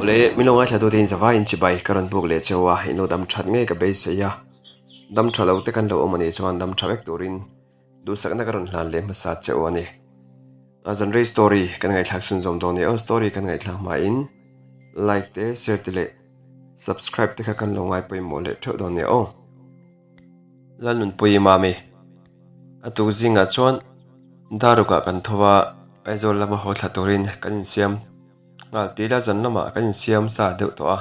Awle, min lo ngaithla tute in zavaiin chibai ka rawn buk leh cheu a, in lo dam that ngei ka beisei a, dam tha lo te kan lo awm a nih chuan dam tha vek turin duhsakna ka rawn hlan leh hmasa cheu a ni. A zanrei story kan ngaihthlak chhunzawm dawn nia aw, story kan ngaihthlak hmain like te share te leh subscribe te kha kan lo ngai pawimawh leh theuh dawn nia aw. Lalnunpuii Mami A tuk zingah chuan Darukah kan tho a, Aizawl lama haw thla turin kan insiam nghal tila zan lamah kan insiam sa deuh tawh a,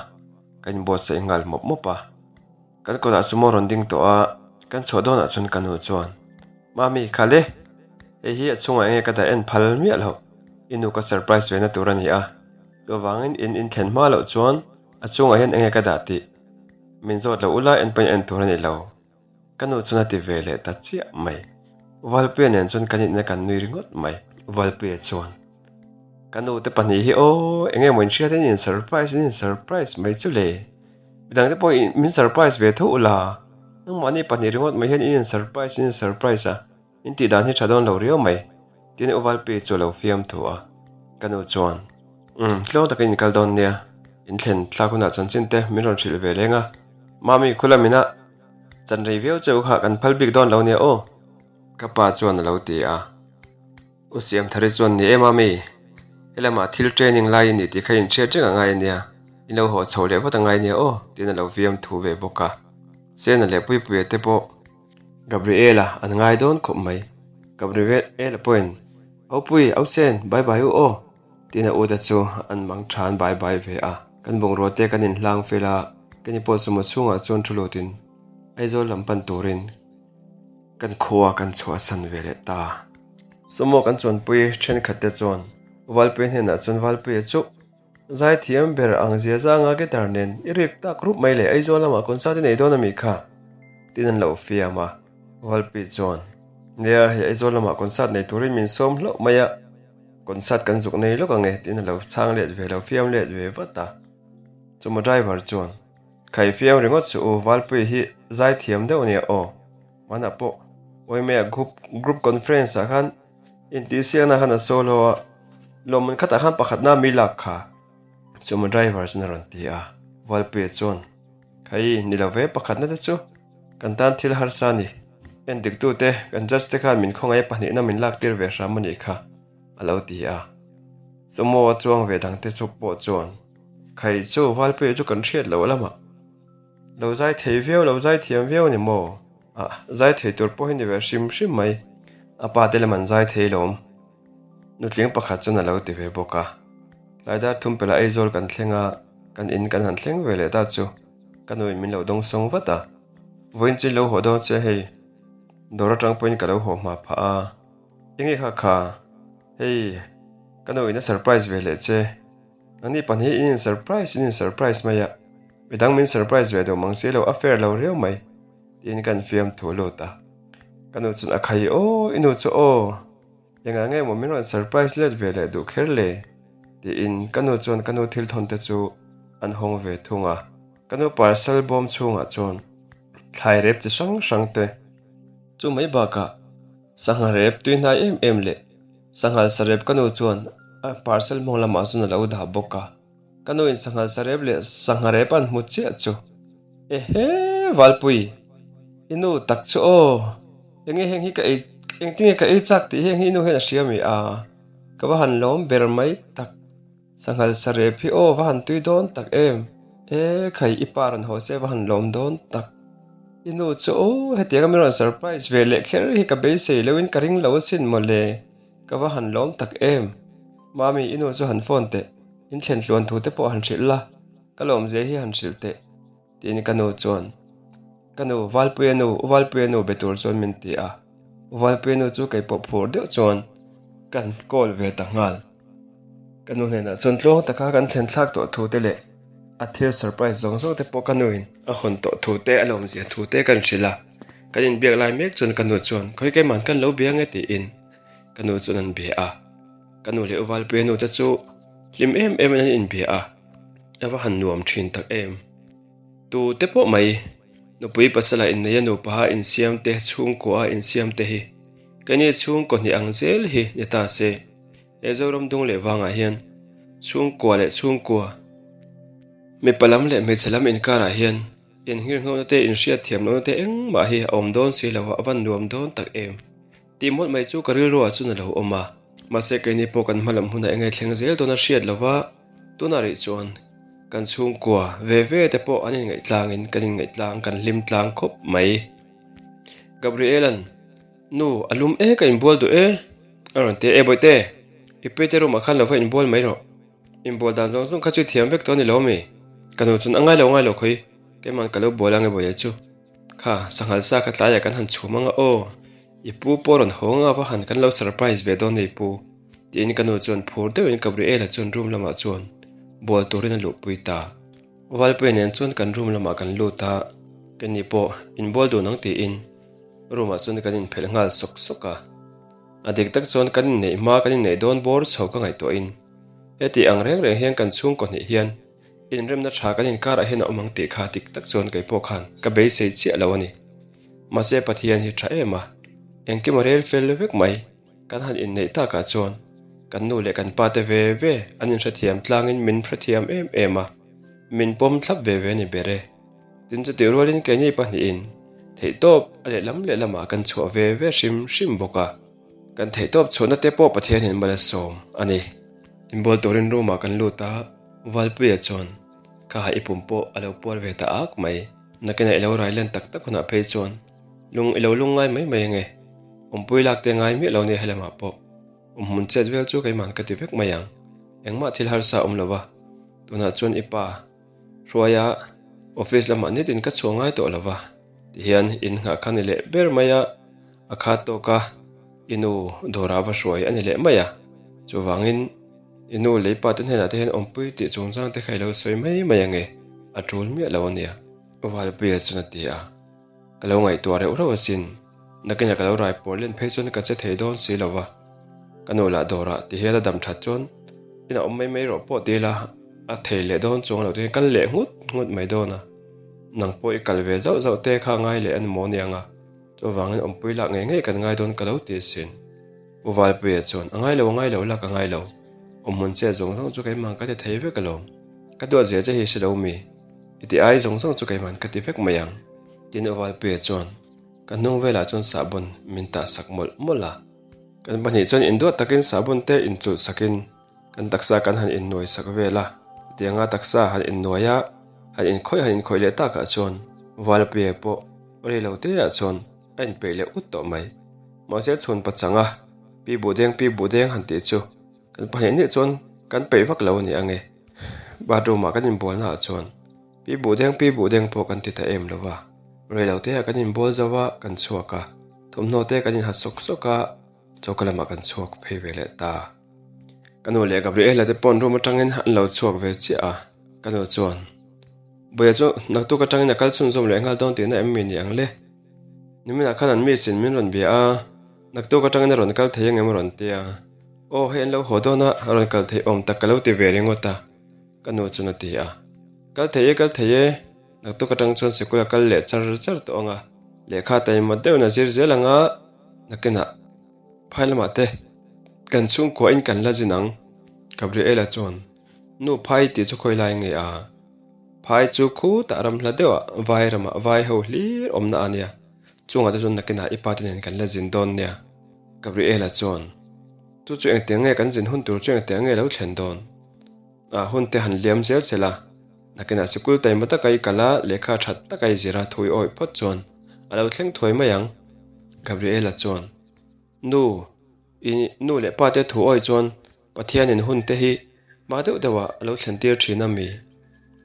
kan inbuatsaih nghal mawp mawp a. Kan kawtah sumo rawn ding tawh a, kan chhuah dawnah chuan ka nu chuan, Mami, khal e, hei hi a chhungah enge ka dah en phal miah loh, i nu ka surprise ve na tur a ni a, chuvangin in inthlen hma loh chuan a chhungah hian enge ka dah tih Min zawt lo ula en pawhin en tur a ni lo. Ka nu chuan a ti ve leh ta chiah mai. Valpuia nen chuan kan inna kan nui ringawt mai. Valpuia chuan, Ka nu te pahnih hi aw, eng emaw in hriat in in surprise in in surprise mai chu le. Midang te pawh min surprise ve tho ula, nangmahni pahnih ringawt mai hian in in surprise in in surprise a. In tih dan hi tha dawn lo riau mai, tin U Valpi chu a lo fiam thu a. Ka nu chuan, Umm, tluang takin in kal dawn nia, in thlen thlak hunah chanchin te min rawn hrilh ve leng a, Mami khula mina chan rei viau che u kha kan phal bik dawn lo nia aw, ka pa chuan a lo ti a. U Siamthari chuan, Ni e Mami, helamah thil training lai i nih tih kha inhriat reng a ngai a nia, in lo haw chho leh vat a ngai nia aw, tiin a lo fiam thu ve bawk a. Sena leh Puipuia te pawh. Gabriela an ngai dawn khawp mai. Gabriela pawhin, Aupui, Ausen, bye bye u aw, tiin a uta chu an mang tha an bye bye ve a. Kan bungrua te kan inhlang fel a, keni pawh sumo chhungah chuan thu lutin Aizawl lam pan turin kan khua kan chhuahsan ve leh ta. Sumo kan chuanpui thenkhat te chuan Valpuia hnenah chuan Valpuia chu Zaithiam ber ang zia zanga guitar nen i rik tak rup mai leh Aizawl lamah concert i nei dawn a mi kha? Tiin an lo fiam a, Valpi chuan, Nia, hei Aizawl lamah concert nei turin min sawm hlauh mai a, concert kan zuk nei lawk ang e tiin a lo chhang let ve, lo fiam let ve vat a. Chuma driver chuan, Khai fiam ringawt suh u, Valpui hi zaithiam deuh a nia aw, hmanah pawh Uaimea group group conference ah khan Intihsiakna khan a solo a, lawmman khatah khan pakhatna mi lak kha chuma driver chuan a rawn ti a, Valpuia chuan, Khai, ni lo ve pakhatna te chu kan tan thil harsa a ni, endiktute kan judge te khan min khawngaih pahnihna min lak tir ve hram a nih kha, a lo ti a. Sumo a chuang ve dangte chu pawh chuan, Khai chu Valpuia chu kan hriat loh lamah lo zai thei viau lo zai thiam viau a ni maw? Ah, zai thei tur pawh hi ni ve hrim hrim mai. A pa te lam an zai thei lawm. Nutling pakhat chuan a lo ti ve bawk a. Tlai dar thum pelh ah Aizawl kan thleng a, kan in kan han thleng ve leh ta chu ka nu in min lo dawng sawng vat a. Vawiin chu in lo haw dawn che hei. Dawr atang pawhin ka lo haw hma phah a. Enge kha kha? Hei, ka nu in a surprise ve leh che. Ani pahnih in in surprise in in surprise mai a, midang min surprise ve duh mang si lo, a fair lo riau mai tiin ka infiam thu lut a. Ka nu chuan a khai aw i nu chu aw, engah nge maw min rawn surprise let ve leh duh kher le tiin ka nu chuan ka nu thil thawn te chu an hawng ve thung a. Ka nu parcel bawm chhungah chuan thlai rep chi hrang hrang te chu mai bakah sangha rep tui hnai em em leh Sanghal sarep ka nu chuan a parcel hmawng lamah chuan a lo dah bawk a, ka nu in sanghal sarep leh sangha rep an hmu chiah chu Ehe Valpui, i nu tak chu aw, enge heng hi ka ei engtinge ka ei chak tih heng hi i nu hian a hria mi a, ka va han lawm ber mai tak, sanghal sarep hi aw va han tui dawn tak em, e khai i pa rawn haw se va han lawm dawn tak, i nu chu aw hetianga min rawn surprise ve leh kher hi ka beisei loin ka ring lo asin mawle. Ka va han lawm tak em? Mami, i nu chu han phone teh, in thlen tluan thu te pawh han hrilh la, ka lawmzia hi han hrilh teh, tiin ka nu chuan ka nu Valpuia nu, U Valpuia nu be tur chuan min ti a. U Valpuia nu chu kei pawh phur deuh chuan kan call ve ta nghal. Ka nu hnenah chuan tluang taka kan thlen thlak tawh thu te leh a thil surprise zawng zawng te pawh ka nuin a hawn tawh thu te, a lawmzia thu te kan hrilh a. Kan inbiak lai mek chuan ka nu chuan khawi keiman kan lo bia nge tiin ka nu chuan an bia a. Ka nu leh U Valpuia nu te chu hlim em em in an inbia a, a va han nuam thin tak em. Tu te pawh mai nupui pasala inneia nupaha insiam te chhungkua a insiam te hi keini chhungkaw hnih ang zel hi ni ta se. He Zoram dung leh vangah hian chhungkua leh chhungkua. Mipa lam leh hmeichhe lam inkarah hian inngirngona te, inhriatthiam lohna te engmah hi a awm dawn si lo a, a van nuam dawn tak em tih mawlh mai chu ka rilruah chuan a lo awm a. Mahse keini pawh kan hma lam hunah enge thleng zel dawn a hriat lo va, tunah rih chuan kan chhungkua ve ve te pawh an inngaihtlangin kan inngaihtlâng kan hlim tlang khawp mai. Gabriela'n, Nu, a lum e ka inbual duh e a rawn ti a, E bawihte, i pete room ah khan lo va inbual mai rawh. Inbual dan zawng zawng kha chu i thiam vek tawh a ni lo ami? Ka nu chuan a ngai lo ngai lo khawi, keiman ka lo bual ange bawihte chu. Kha, sanghal sa kha tlaiah kan han chhum anga aw, i pu pawh rawn haw anga va han kan lo surprise ve dawn a i pu. Tiin ka nu chuan phur deuhin Gabriela chuan room lamah chuan bual turin a luhpui ta. Valpuia nen chuan kan room lamah kan lut a, keini pawh inbual dun ang tiin room ah chuan kan inphelh nghal sawk sawk a. A dik tak chuan kan inneih hma kan inneih dawn bawr chho ka ngaihtuahin heti ang reng reng hian kan chhungkaw hnih hian inremna tha kan inkarah hian a awm ang tih kha dik tak chuan kei pawh khan ka beisei chiah lo a ni. Mahse Pathian hi tha em a, engkim a rel fel vek mai. Kan han inneih takah chuan kan nu leh kan pa te ve ve an inhrethiam tlangin min hrethiam em em a, min pawm thlap ve ve a ni ber e. Tin chutih rualin keini pahnihin theihtawp a lehlam lehlamah kan chhuah ve ve hrim hrim bawk a, kan theihtawp chhuahna te pawh Pathianin mal a sawm a ni. Inbual turin room ah kan lut a, Valpuia chuan kha i pum pawh a lo puar ve ta ak mai, nakinah i lo rai len tak tak hunah phei chuan lung i lo lung ngai mai mai ange, awmpui lak te ngai miah lo nia helamah pawh awmhmun chet vel chu keimah ka ti vek mai ang, engmah thil harsa a awm lo va, tunah chuan i pa. Hruaia office lamah nitin ka chhuah ngai tawh lo va, tihian in nghah kha ni leh ber mai a, a khat tawk a, i nu dawrah va hruai a ni leh mai a, chuvangin i nu lei pa te hnenah te hian awmpui tih chungchang te kha i lo sawi mai mai ange, a tul miah lo a nia, Valpuia chuan a ti a. Ka lo ngaihtuah reuh reuh asin, nakinah ka lo rai pawr len phei chuan ka che thei dawn si lo va, ka nu lah dawrah ti hian a dam that chuan inah awm mai mai rawh pawh ti ila a thei leh dawn chuang lo te kal leh nghut nghut mai dawn a, nang pawh i kal ve zauh zauh te kha ngai leh a ni maw nia nga, chuvangin awmpui lak ngei ngei kan ngai dawn ka lo ti asin. U Valpuia chuan a ngai lo a ngai lo lak a ngai lo, awmhmun che zawng zawng chu keimah ka ti thei vek alawm, ka duat zia che hi hre lo mi. I ti ai zawng zawng chu keimah ka ti vek mai ang. Tin Uvalpuia chuan ka hnung velah chuan sahbawn min tah sak mawlh mawlh a. Kan pahnih chuan induat takin sahbawn te inchulh sakin kan taksa kan han innuai sak vel a. Chutianga taksa han innuai a, han inkhawih han inkhawih leh takah chuan Uvalpuia pawh rei lo teah chuan a inpeih leh ut tawh mai. Mahse chhun pachanga pi buhdeng pi buhdeng han tih chu Kan pahnih nih chuan kan peih vak lo a ni ang e. Bathroom ah kan inbual naah chuan pi buh deng pi buh deng pawh kan ti ta em lo va. Rei lo te ah kan inbual zo a, kan chhuak a. Thawmhnaw te kan inha sawk sawk a, choka lamah kan chhuak phei ve leh ta. Ka nu leh Gabriela te paw'n room atangin an lo chhuak ve chiah a, ka nu chuan, Buia chu naktuk atangin a kal chhunzawm leh nghal dawn tihna em mi ni ang le? Niminah khan an miss in min rawn bia a, naktuk atangin a rawn kal thei angem a rawn ti a. Aw hei an lo haw dawn a, a rawn kal theih awm tak ka lo ti ve ringawt a, ka nu chuan a ti a. Kal thei e, kal thei e, naktuk atang chuan sikul a kal leh char char tawh ang a, lehkha taima deuhin a zir zel ang a, nakinah phai lamah te kan chhungkua in kan la zin ang, Gabriela chuan nu phai tih chu khawi lai nge a? Phai chu khutah ram hla deuhah vai ramah vai ho hlir awmna a nia, chungah te chuan nakinah i pa te nen kan la zin dawn nia, Gabriela chuan. Chu chu engtiang nge kan zin hun tur chu engtiang nge lo thlen dawn? Ah, hun te han liam zel sel a, nakinah sikul taima taka i kal a, lehkha that taka i zir a, thui awih phawt chuan a lo thleng thuai mai ang, Gabriela chuan. Nu, i nu leh pa te thu awih chuan Pathianin hun te hi hma deuh deuhah a lo thlen tir thin a mi?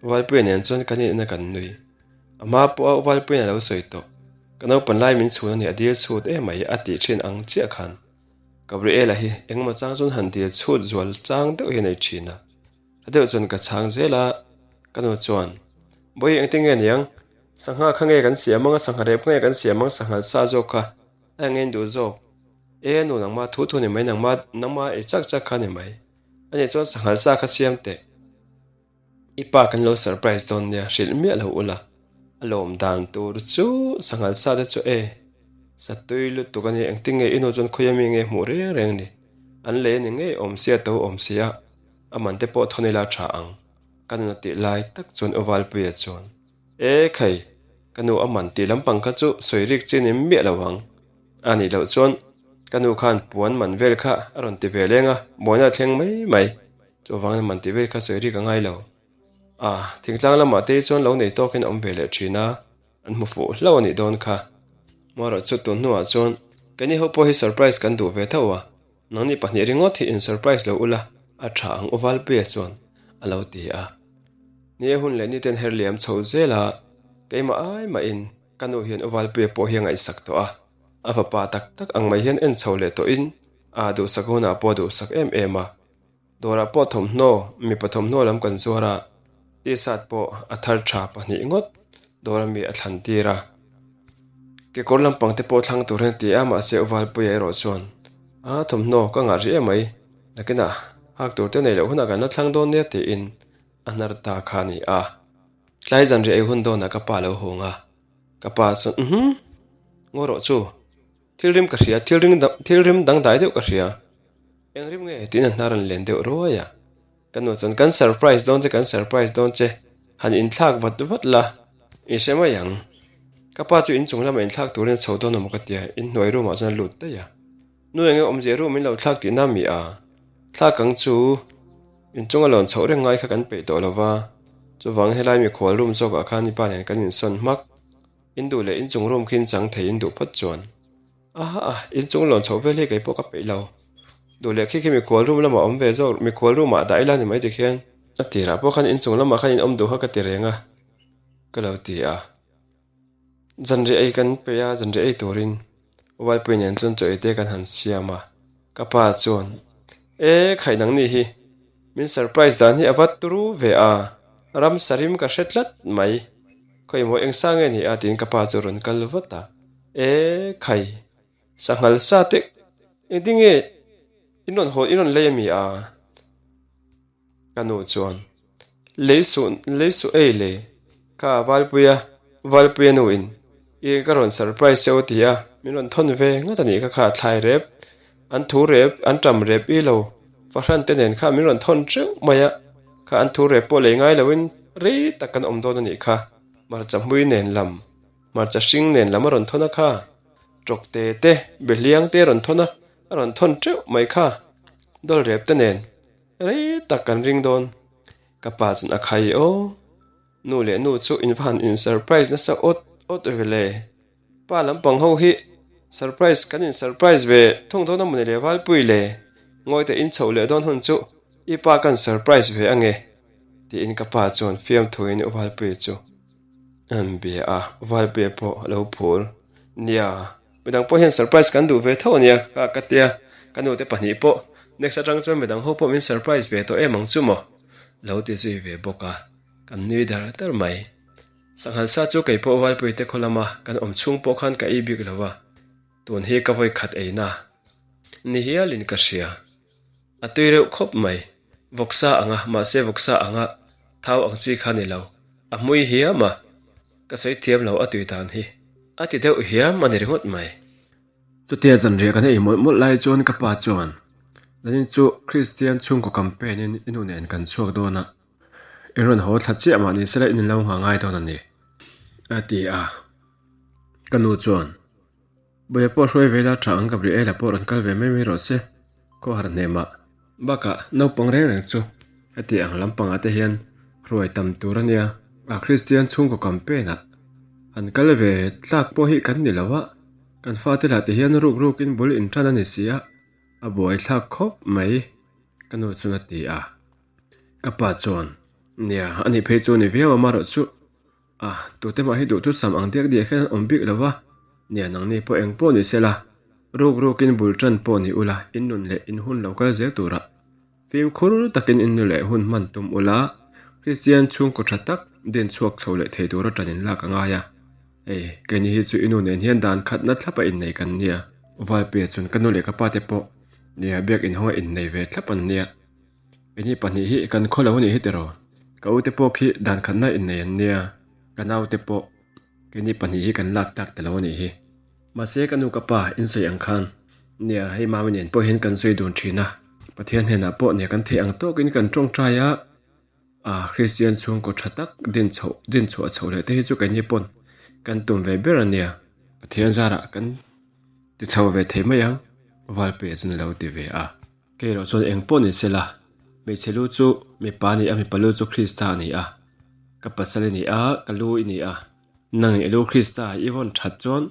Valpuia nen chuan kan inena kan nui. A hma pawha Valpuia'n a lo sawi tawh, Ka naupan lai min chhun a ni a dil chhut emai a tih thin ang chiah khan. Gabriela hi engemaw chang chuan han dil chhut zual chang deuh hi a nei thin a. Hla deuh chuan ka chhang zel a, ka nu chuan, Bawihi engtin nge niang? Sangha kha nge kan siam ang a, sangha rep kha nge kan siam ang, sanghal sa zawk kha a eng nge in duh zawk? E nu nangmah thu thu ni mai, nangmah nangmah ei chak chak kha ni mai. Ani chuan sanghal sa kha siam teh. I pa kan lo surprise dawn nia, hrilh miah lo ula. A lawm dan tur chu sanghal sa te chu e, sa tui lutuk a ni, engtin nge i nu chuan khawi ami nge hmuh reng reng ni? An lei a ni ngei awm sia to awm sia, a man te pawh thawn ila tha ang. Ka nun a tih lai tak chuan U Valpuia chuan, E khai, ka nu a man tih lampang kha chu sawi rik chi ni miah lo ang. A nih loh chuan ka nu khan puan man vel kha a rawn ti ve leng a, buaina a thleng mai mai. Chuvangin man tih vel kha sawi rik a ngai lo. A, thingtlang lamah te hi chuan lo nei tawkin a awm ve leh thin a, an hmu fuh hlauh a nih dawn kha. Marawh chu tun hnuah chuan keini ho pawh hi surprise kan duh ve tho a, nangni pahnih ringawt hi in surprise lo ula a tha ang U Valpuia chuan a lo ti a. Ni a hun leh ni ten her liam chho zel a, keimah ai mahin ka nu hian U Valpuia pawh hi a ngaihsak tawh a, a fapa tak tak ang mai hian en chho leh tawhin a duhsak hunah pawh a duhsak em em a. Dawrah pawh thawmhnaw, mipa thawmhnaw lam kan zuar a, t-shirt pawh a thar tha pahnih ngawt dawr ami a thlan tir a. Kekawr lampang te pawh thlang tur hian a ti a, mahse U Valpuia erawh chuan, A thawmhnaw ka ngah rih em mai, nakinah hak tur te nei loh hunah kan la thlang dawn nia tiin a hnar ta kha a ni a. Tlai zanriah ei hun dawnah ka pa a lo hawng a, ka pa chuan, Uhmm, ngaw rawh chu. Thil rim ka hria, thil ring thil rim dangdai deuh ka hria. Eng rim nge? Tiin a hnar an len deuh ruai a. Ka nu chuan, Kan surprise dawn che, kan surprise dawn che. Han inthlak vat vat la, i hre mai ang. Ka pa chu inchung lamah inthlak turin a chho dawn a maw ka tia, inhnuai room ah chuan a lut daih a. Nu enge awmzia room in lo thlak tihna mi a? Thlak ang chu inchung a lawn chhoh reng ngai kha kan peih tawh lo va, chuvangin helai mikhual room zawkah khan i pa nen kan insawn hmak. In duh leh inchung room khi in chang thei in duh phawt chuan. Aha a, inchung lawn chhoh vel hi kei pawh ka peih lo. Duh leh khi khi mikhual room lamah awm ve zawk, mikhual room ah dah ila ni mai tikhian. A tirah pawh khan inchung lamah khan in awm duh kha ka ti reng a, ka lo ti a. Zanriah ei kan peih a, zanriah ei turin Uaipui nen chuan chaw ei te kan han siam a. Ka pa chuan, E khaih nangni hi, min surprise dan hi a va turu ve a, ramsa rim ka hre tlat mai. Khawi maw eng sa nge ni a tiin ka pa chu a rawn kal vat a, E khai, sanghal sa te engtin nge in rawn haw in rawn lei a mi a? Ka nu chuan, Lei suh lei suh ei le, kha Valpuia Valpuia nu in i ka rawn surprise che u ti a, min rawn thawn ve ngawt a nih kha kha thlai rep, an thu rep an ṭam rep i lo fahran te nen kha min rawn thawn ṭeuh mai a, kha an thu rep pawh lei ngai loin rei tak kan awm dawn a nih kha, hmarcha hmui nen lam hmarcha hring nen lam a rawn thawn a kha, ṭawkte te behliang te a rawn thawn a, a rawn thawn ṭeuh mai kha dawl rep te nen. Rei tak kan ring dawn. Ka pa chuan a khai aw. Nu leh nu chu in va han in surprise nasa awt awt ve le. Pa lampang ho hi surprise kan in surprise ve thung dawn a mawni le Valpui le. Ngawi teh in chhoh leh dawn hun chu i pa kan surprise ve ange tiin ka pa chuan fiamthuin U Valpui chu a han bia a, U Valpuia pawh a lo phur. Nia. Midang pawh hian surprise kan duh ve tho ania ka ka tia, ka nute pahnih pawh next atang chuan midang ho pawh min surprise ve tawh em ang chu maw? Lo ti zui ve bawk a, kan nui dar dar mai. Sanghal sa chu kei pawh Valpui te khaw lama kan awm chhung pawh khan ka ei bik lo a, tun hi ka vawi khat eina ni hialin ka hria. A tui reuh khawp mai, vawksa anga mahse vawksa anga thau ang chi kha ni lo, a hmui hiam a. Ka sawi thiam lo a tui dan hi a ti deuh hiam a ni ringawt mai. Chutia zanriah kan ei mawlh mawlh lai chuan ka pa chuan, Zanin chu Kristian chhungkaw campaign in i nu nen kan chhuak dawn a, i rawn haw thla chiah mah ni sela in lo nghah ngai dawn a ni, a ti a. Ka nu chuan, Bawia pawh hruai ve la tha ang Gabriela pawh rawn kal ve mai mai rawh se, khawhar hnemah. Bakah naupang reng reng chu heti ang lampangah te hian hruai tam tur a nia. A Kristian chhungkaw campaign ah han kal ve tlak pawh hi kan ni lo a, kan fate lah ti hian ruk rukin bul intan a ni si a, a buai thlak khawp mai ka nu chuan a ti a. Ka pa chuan, Nia, a nih phei chu a ni viau a marawh chu. A, tute mah hi duhthusam ang diak diak hian an awm bik lo va, nia nangni pawh eng pawh ni sela, ruk rukin bul tan pawh ni ula, in nun leh in hun lo kal zel turah fimkhur takin in nu leh hun hman tum ula, Kristian chhungkaw tha tak din chhuak chho leh thei tura tan in lak a ngai a, hei keini hi chu i nu nen hian dan khatna thlapa innei kan nia. Valpuia chuan ka nu leh ka pa te pawh nia biak inhawnga innei ve thlap an nia. Keini pahnih hi kan khaw lo a nih hi tiraw? Ka ute pawh khi dan khatna innei an nia, ka naute pawh keini pahnih hi kan lak tak ta lo a nih hi. Mahse ka nu ka pa in sawi ang khan nia hei mami nen pawh hian kan sawi dun thin a, Pathian hnenah pawh nia kan theih ang tawkin kan tawngtai a. A, Kristian chhungkaw tha tak din chhoh, din chhuah chhoh leh te hi chu keini pawn kan tum ve ber a nia. Pathian zarah kan ti chho ve thei mai ang, Valpuia chuan a lo ti ve a. Kei erawh chuan eng pawh ni sela, hmeichhe lu chu mipa a ni a, mipa lu chu Krista a ni a, ka pasal i ni a, ka lu i ni a. Nang i lu Krista i vawn that chuan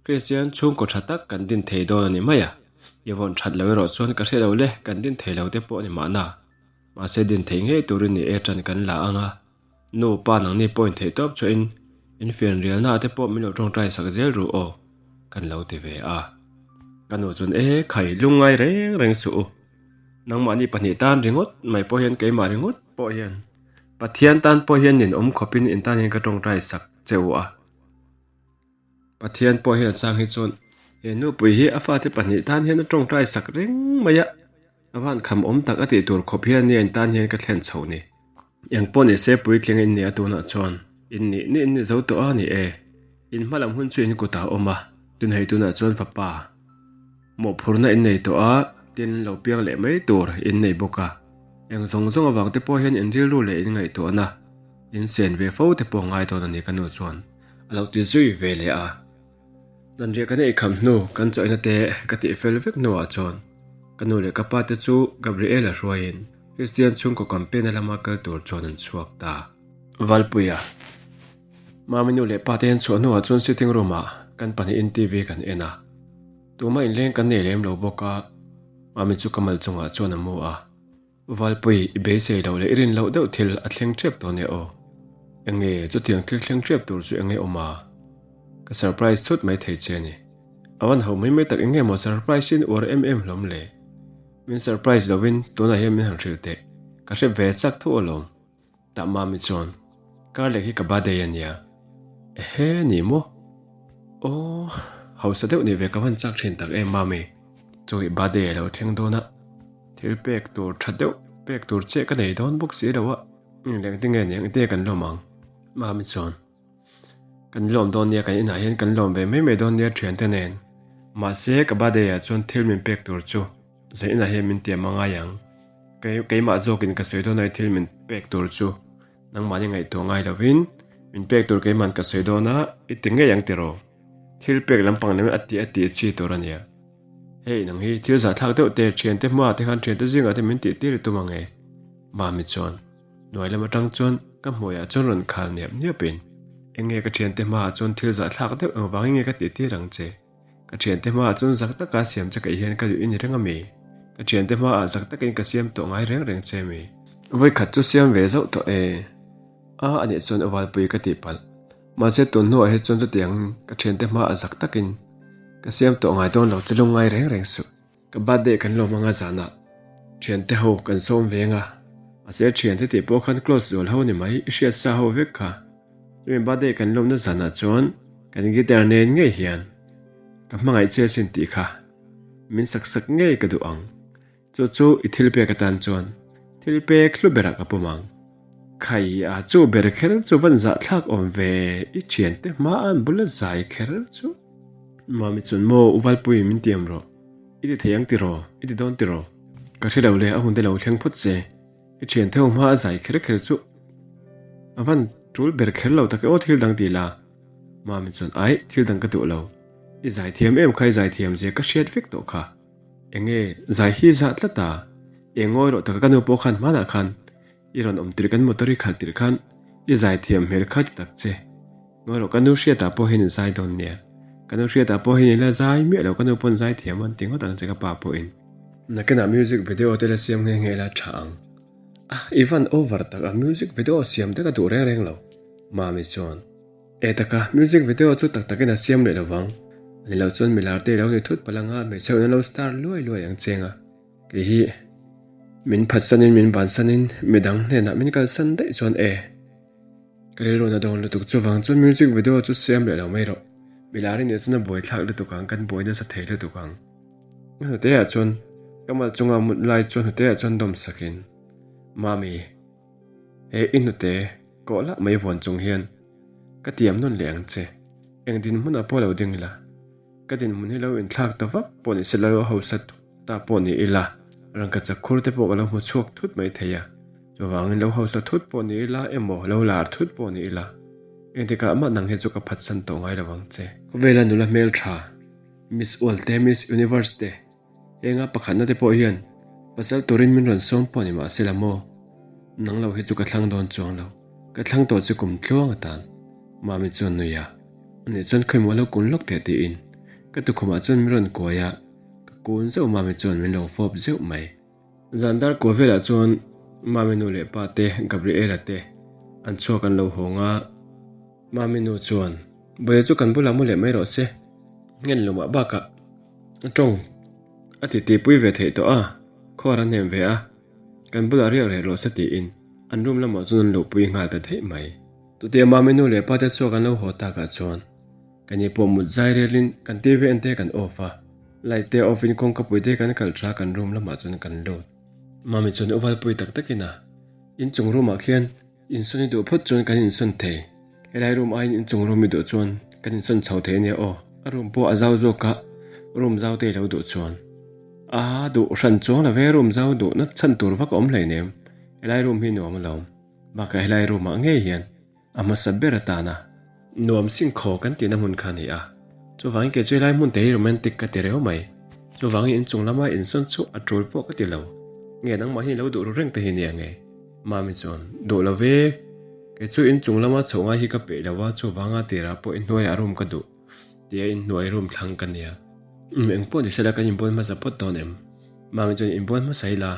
Kristian chhungkaw tha tak kan din thei dawn a ni mai a, i vawn that lo erawh chuan ka hre lo le, kan din thei lo te pawh a ni mahna. Mahse din thei ngei turin ni e tan kan la ang a, nu pa nangni pawh in theih tawp chhuahin in fian rialna ah te pawh min lo tawngtai sak zel ru aw kan lo ti ve a. Ka nu chuan e khai lungngai reng reng suh u, nangmahni pahnih tan ringawt mai pawh hian keimah ringawt pawh hian Pathian tan pawh hian nin awm khawpin in tan hian ka tawngtai sak che u a. Pathian pawh hian a chang hi chuan he nupui hi a fate pahnih tan hian a tawngtai sak reng mai a. A van kham awm tak a tih tur khawp hian nia in tan hian ka thlen chho ni. Eng pawh ni se puitling in nia tunah chuan in nih nih in ni zo tawh a ni e. In hma lam hun chu in kutah a awm a, tun hei tunah chuan fapa mawhphurhna in nei tawh a, tin lo piang leh mai tur in nei bawk a. Eng zawng zawng avang te pawh hian in rilru leh in ngaihtuahna in sen ve fo te pawh ngai dawn a ni ka nu chuan a lo ti zui ve leh a. Zanriah kan ei kham hnu kan chawihna te ka tih fel vek hnuah chuan ka nu leh ka pa te chu Gabriela hruaiin Kristian chhungkaw campaign a lama kal tur chuan an chhuak ta. Valpuia, Mami nu leh pa te an chhuah hnuah chuan sitting room ah kan pahnihin TV kan en a, tumah inleng kan nei lem lo bawk a, Mami chu ka mal chungah chuan a mu a. Valpui, i beisei loh leh i rin loh deuh thil a thleng ṭep tawh nia aw. Enge, chutiang thil thleng ṭep tur chu enge awm a? Ka surprise thut mai thei che a ni. A van ho mai mai tak enge maw surprise in uar em em hlawm le? Min surprise lovin tunah hian min han hrilh teh, ka hre ve chak tho alawm. Tah Mami chuan, Karlek hi ka birthday a nia. Ehe, ni maw? Aw, hausa deuh ni ve ka van chak thin tak em Mami. Chu i birthday a lo thleng dawn a, thil pek tur tha deuh pek tur che ka nei dawn bawk si lo a, leng te nge niang te kan lawm ang. Mami chuan, Kan lawm dawn nia, kan inah hian kan lawm ve mai mai dawn nia thiante nen. Mahse, ka birthday ah chuan thil min pek tur chu zan inah hian min tiam a ngai ang. Keimah zawkin ka sawi dawn a, thil min pek tur chu nangmahni ngaihtuah ngai lovin min pek tur keima'n ka sawi dawn a, i ti ngei ang tiraw? Thil pek lampang lem a tih a tih chi tur a nia. Hei nang hi thil zahthlak deuh te thiante hmaah te khan thiante zingah te min tih tir i tum ang e. Mami chuan hnuai lam atang chuan ka hmuiah chuan rawn khal niap niapin eng nge ka thiante hmaah chuan thil zahthlak deuh engvangin nge ka tih tir ang che? Ka thiante hmaah chuan zak taka siam che kaih hian ka duh i ni reng a mi? Ka thiante hmaah zak takin ka siam tawh ngai reng reng che mi? Vawikhat chu siam ve zauh tawh e. A anih chuan Uvalpui ka tih palh. Mahse tun hnuah hi chuan chutiang ka thiante hmaah zak takin ka siam tawh ngai dawn lo che lung ngai reng reng suh. Ka birthday kan lawm anga zanah thiante ho kan sawm veng a, mahse thiante tih pawh khan close zual ho ni mai i hriat sa ho vek kha. Chumi birthday kan lawmna zanah chuan kan guitar nen ngei hian ka hmangaih che sin tih kha min sak sak ngei ka duh ang. Chu chu i thil pek atan chuan thil pek hlu berah ka pawm ang. Khai a chu ber kher chu van zahthlak awm ve i thiante hma an bula zai kher chu. Mami chuan maw u Valpui min tiam rawh. I ti thei ang tiraw? I ti dawn tiraw? Ka hre lo le, a hun te lo thleng phawt che. I thian theuh hma a zai kher kher chu a van tul ber kher lo tak e aw thil dang ti la. Mami chuan aih thil dang ka duh lo. I zai thiam em kha i zai thiam zia ka hriat vek tawh kha. Enge zai hi zah tlat a? Eng ngawi rawh taka ka nu pawh khan hmanah khan i rawn awm tirh kan motor i khalh tirh khan i zai thiam hmel kha ti tak che. Ngawi rawh ka nu hriatah pawh hian i zai dawn nia. Ka nu hriatah pawh hian i la zai miah lo ka nu pawn zai thiam an ti ngawt ang che ka pa pawhin. Nakinah music video te la siam nghe nghe la tha ang. Ah i van over tak a music video siam te ka duh reng reng lo. Mami chuan. E taka music video chu tak takin a siam leh lovang. Ani lo chuan milar te i lo ni thut palh anga hmeichhe in an lo star luai luai ang cheng a. Kei hi min phatsanin min bansanin midang hnenah min kalsan daih chuan e. Ka rilru na dawn lutuk chuvang chuan music video chu siam leh lo mai rawh. Milar i nih chuan a buaithlak lutuk ang kan buai nasa thei lutuk ang. Ka hnuteah chuan ka mal chunga mut lai chuan hnuteah chuan dawm sakin Mami he i hnute kawh lah mai vuan chung hian ka tiam nawn leh ang che. Eng dinhmunah pawh lo ding ila ka dinhmun hi lo inthlak ta vak pawh ni se la lo hausa ta pawh ni ila rangkachak khur te pawh ka lo hmu chhuak thut mai thei a. Chuvangin lo hausa thut pawh ni ila emaw lo lar thut pawh ni ila, engtikah mah nang hi chu ka phatsan tawh ngai lo ang che. Khawvela nula hmeltha, Miss World te, Miss Universe te, Henga pakhatna te pawh hian pasal turin min rawn sawm pawh ni mahse la maw? Nang lo hi chu ka thlang dawn chuang lo, ka thlang tawh chu kum tluang atan. Mami chuan nui a, Ani chuan khawimaw lo kun lawk teh tiin ka tukhumah chuan min rawn kuai a, ka kun zeuh Mami chuan min lo fawp zeuh mai. Zan dar kua velah chuan Mami nu leh pa te Gabriela te an chhuak an lo hawng a, Mami nu chuan Bawia chu kan bulah mu leh mai rawh se, ngen lumah bakah A tawng a titi pui ve theih tawh a, khuar a hnem ve a, kan bulah riak reh rawh se tiin an room lamah chuan an luhpui nghal ta theih mai. Chutia Mami nu leh pate chhuak an lo haw takah chuan ka ni pawh mut zai relin kan TV en te kan off a, light te off in kawngka pui te kan kalh tha kan room lamah chuan kan lut. Mami chuan u valpui tak takin a inchung room ah khian Insawn i duh phawt chuan kan insawn thei. Helai room aiin inchung room i duh chuan kan insawn chho thei ania aw. A room pawh a zau zawk a, room zau te i lo duh chuan. A duh hran chuang lo ve, room zau duhna chhan tur vak a awm hleinem. Helai room hi nuam alawm. Bakah helai room ah ngei hian a hmasa ber atana Nuam singkhaw kan tihna hmun kha a ni a, chuvangin kei chu helai hmun te hi romantic ka ti reu mai. Chuvangin inchung lama insawn chu a tul pawh ka ti lo. Nge nangmah hi lo duh ru reng te hi nia nge? Mami chuan, Duh lo ve, kei chu inchung lama chhoh ngai hi ka peih lo a, chuvanga tirah pawh inhnuaiah room ka duh tia inhnuai room thlang ka nia. Umm engpawh ni sela kan inbual hmasa phawt dawn em? Mami chuan inbual hmasa ila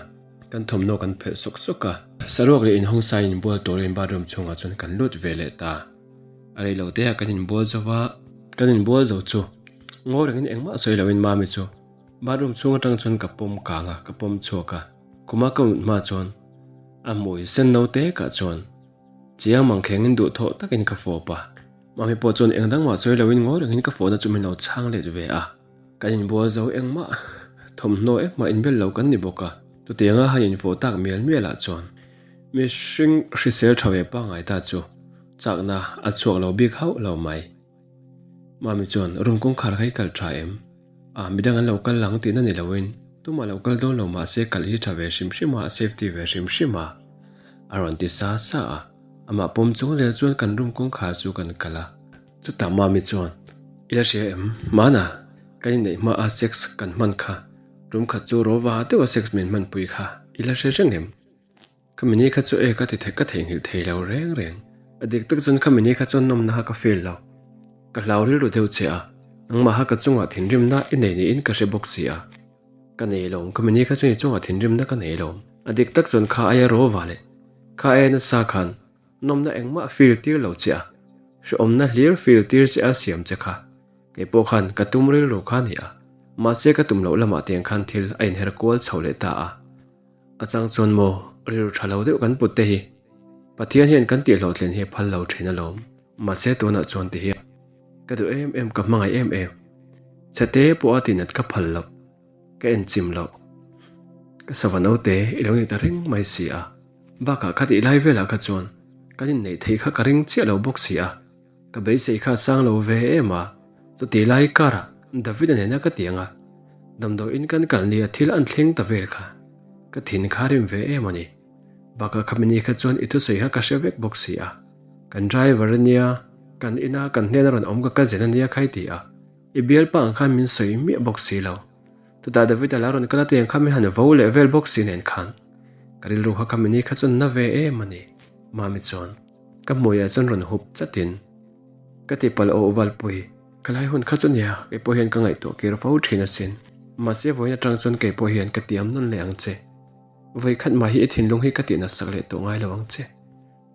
kan thawmhnaw kan phelh sawk sawk a. Saruak leh inhawng sai inbual turin bathroom chhungah chuan kan lut ve leh ta. A rei lo te ah kan inbual zo va, kan inbual zo chu ngaw rengin engmah sawi loin Mami chu bathroom chhung atang chuan ka pawm kang a, ka pawm chhuak a, khuma ka mut hma chuan a hmui sen no te kah chuan chiang mangkhengin duhthawh takin ka fawp a, Mami pawh chuan eng dang mah sawi loin ngaw rengin ka fawhna chu min lo chhang let ve a, kan inbual zo engmah thawmhnaw engmah inbel lo kan ni bawk a, chutianga han infawh tak mial mial ah chuan mihring hrisel tha ve pangngai ta chu Chakna a chhuak lo bik hauh lo mai. Mami chuan room kawngkhar kha i kal tha em? Ah, midang an lo kal ang tihna ni loin tumah lo kal dawn lo mahse kal hi tha ve hrim hrim a, a safety ve hrim hrim a, a rawn ti sa sa a. Amah pawm chung zel chuan kan room kawngkhar chu kan kal a. Chutah Mami chuan, I la hria em? Hmana kan inneih hma a sex kan hman kha, room khat chu rawva deuha sex min hmanpui kha i la hre reng em? Khami ni kha chu e ka ti thei ka theihnghilh thei lo reng reng. A dik tak chuan khami ni kha chuan nawmna kha ka feel lo. Ka hlau rilru deuh che a, nangmah kha ka chungah thinrimna i nei niin ka hre bawk si a. Ka nei lo, khami ni kha chuan i chungah thinrimna ka nei lo. A dik tak chuan kha aia rawva leh kha aia nasa khan nawmna engmah feel tir lo che a, hrehawmna hlir feel tir che a siam che kha. Kei pawh khan ka tum rilru kha a ni a, mahse ka tum loh lamah tiang khan thil a inher kual chho leh ta a. A chang chuan maw rilru tha lo deuh kan put te hi Pathian hian kan tih hlawhtlin hi a phal lo thin alawm. Mahse tunah chuan ti hian ka duh em em ka hmangaih em em. Chhete pawh a tinat ka phal loh, ka enchim loh. Ka sava naute i lo ni ta reng mai si a. Bakah ka tih lai velah kha chuan kan inneih theih kha ka ring chiah lo bawk si a. Ka beisei kha a sang lo ve em a, chuti lai karah David-a nena ka ti ang a, damdawiin kan kal nia thil an thleng ta vel kha, ka thin kha rim ve em a ni. Bakah khami ni kha chuan i thusawi kha ka hre vek bawk si a, kan driver a nia, kan ina kan hnena rawn awm ka ka zen a nia khai ti a, i bialpa ang khan min sawi miah bawk si lo. Chutah David-a la rawn kal a tiang kha min han vo leh vel bawk si nen khan, ka rilru kha khami ni kha chuan na ve em a ni, Mami chuan. Ka hmuiah chuan rawn hup chatin ka ti palh aw Valpui, ka lai hun kha chu nia, kei pawh hian ka ngaihtuah kir fo thin asin. Mahse vawiin atang chuan kei pawh hian ka tiam nawn leh ang che. Vawi khat mah hi i thinlung hi ka tih natsak leh tawh ngai lo ang che.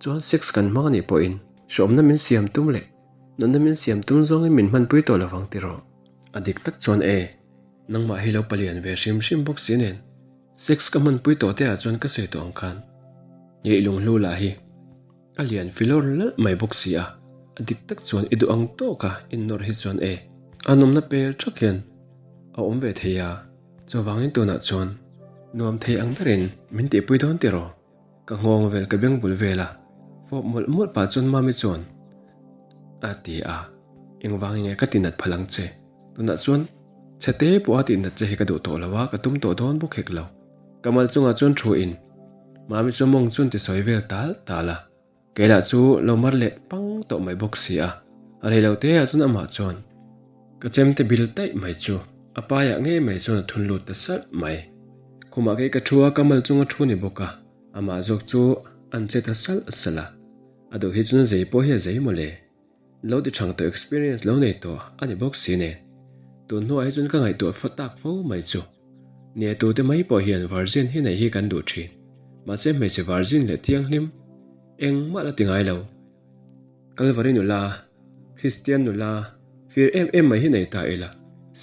Chuan sex kan hmang anih pawhin hrehawmna min siam tum leh nunna min siam tum zawngin min hmanpui tawh lovang tiraw. A dik tak chuan e, nangmah hi lo palian ve hrim hrim bawk si nen. Sex ka hmanpui tawh te ah chuan ka sawi tawh ang khan ngeih lunghlu lah hi a lian filawr lalh mai bawk si a, a dik tak chuan i duh ang tawk a innawr hi chuan e a nawmna pel thak hian a awm ve thei a, chuvangin tunah chuan nuam thei ang berin min tihpui dawn tiraw? Ka nghawng vel ka beng bul vel a, fawp mawlh mawlh pah chuan Mami chuan a ti a, engvangin nge ka tinat phal ang che? Tunah chuan chhete pawha tihnat che hi ka duh tawh lo a, ka tum tawh dawn bawk hek lo. Ka mal chungah chuan thu in. Mami chu mawng chuan ti sawi vel tal tal a. Kei lah chu lo mar leh pang tawh mai bawk si a. A rei lo te ah chuan amah chuan ka chemte bil taih mai chu a paiah ngei mai chuan a thun lut ta salh mai. Khumah kei ka thu a, ka mal chunga thu ni bawk a, amah zawk chu an che ta salh salh a. A duh hi chuan zei pawh hi a zei mawle. Lo ti thang tawh experience lo nei tawh a ni bawk si nen. Tun hnuah hi chuan ka ngaihtuah fa tak fo mai chu. Nia tute mai pawh hian virgin hi neih hi kan duh thin. Mahse hmeichhe virgin leh thianghlim engmah la ti ngai lo. Kalvari nula, Kristian nula, fir em em mai hi nei ta ila.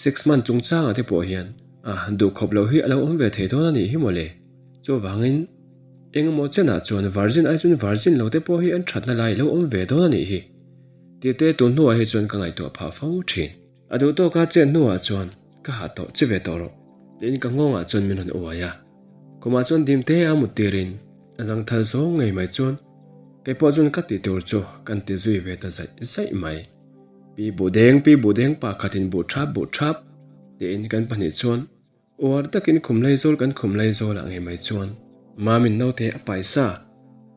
Sex man chungchangah te pawh hian ah duhkhawp loh hi a lo awm ve thei dawn a nih hi mawle. Chuvangin. Engemaw chenah chuan virgin ai chuan virgin lo te pawh hi an thatna lai lo awm ve dawn a nih hi. Tite tun hnuah hi chuan ka ngaihtuah phah fo thin. A duh tawka chet hnuah chuan ka hah tawh che ve tawh rawh tiin ka nghawngah chuan min rawn uai a. Khumah chuan dim te a mut tirin a zangthal zawng ngei mai chuan kei pawh chuan ka ti tur chu kan ti zui ve ta zaih zaih mai. Pi Buhdeng, Pi Buhdeng pa khatin buh thap buh thap tiin kan pahnih chuan Uar takin khum laizawl kan khum laizawl ah ngei mai chuan Mamin naute a paisa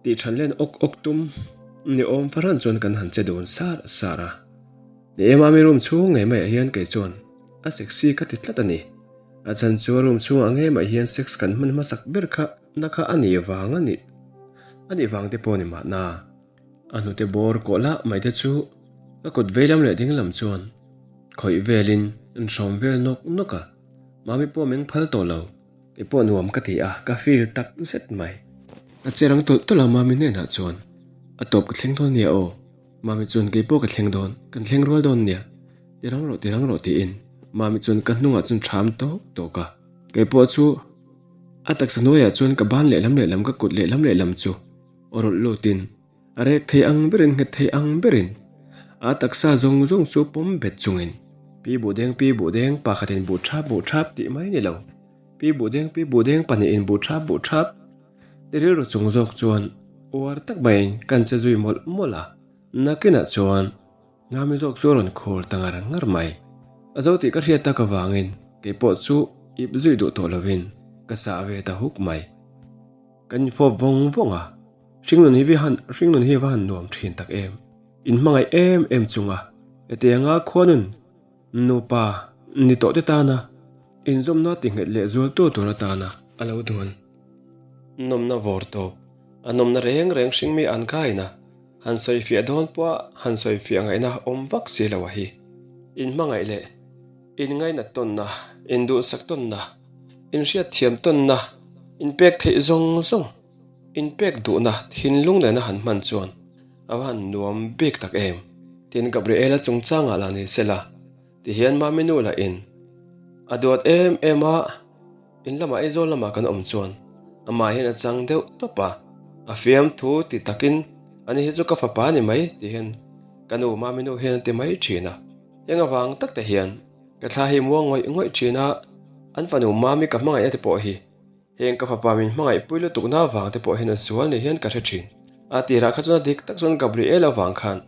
tih than len awk awk tum ni awm fahran chuan kan han che dun sar sar a. Ni e Mami room chhung ngei maiah hian kei chuan a sexy ka ti tlat a ni. A chhan chu a room chhungah ngei mai hian sex kan hman hmasak ber kha na kha a nih vang a nih a nih vang te pawh ni mahna. A hnute bawr kawh lah mai te chu ka kut veilam leh dinglam chuan khawih velin an hrawm vel nawk nawk a. Mami pawh meng phal tawh lo. Kei pawh nuam ka ti a, ka feel tak zet mai. A che rang tawlh tawlh a Mami hnenah chuan, A tawp ka thleng dawn nia aw. Mami chuan kei pawh ka thleng dawn, kan thleng rual dawn nia. Ti rang rawh, ti rang rawh tiin Mami chuan ka hnungah chuan ṭham tawk tawk a. Kei pawh chu a taksa hnuaiah chuan ka ban lehlam lehlam ka kut lehlam lehlam chu aw rawlh lutin A rek thei ang berin nghet thei ang berin a taksa zawng zawng chu pawm bet chungin Pi Buhdeng Pi Buhdeng pakhatin buh thap buh thap tih mai ni lo Pi Buhdeng Pi Buhdeng pahnihin buh thap buh thap ti rilru chung zawk chuan uar tak maiin kan che zui mawlh mawlh a, nakinah chuan Ngami zawk chu a rawn khur ta ngar ngar mai. A zo tih ka hriat tak avangin keipawh chu ip zui duh tawh lovin ka sah ve ta huk mai. Kan infawp vawng vawng a, hringnun hi han hringnun hi va han nuam thin tak em. Inhmangaih em em chunga hetianga khuanun nupa ni tawh te tana inzawmna tinghet leh zualtu tur atana a lo duan nawmna vawr tawp a nawmna reng reng hringmi an kaina han sawifiah dawn pawha han sawifiah ngaihna awm vak si lo a hi. Inhmangaih leh inngainat tawnna, induhsak tawnna, Inhriat thiam tawnna, inpek theih zawng zawng, inpek duhna thinlung nena han hman chuan a va han nuam bik tak em? Tin Gabriela chungchangah lah ni sela, tihian Mami nu lah in a duat em em a, in lamah Aizawl lamah kan awm chuan amah hian a chang deuh tawp a, a fiamthu ti takin ani hi chu ka fapa a ni mai ti hian ka nu Mami nu hian a ti mai thin a, heng avang tak te hian Ka thla hi muang ngawih ngawih thin a, an fanu Mami ka hmangaihna te pawh hi heng ka fapa min hmangaih pui lutukna avang te pawh hian a sual ni hian ka hre thin. A tirah kha chuan a dik tak chuan Gabriel avang khan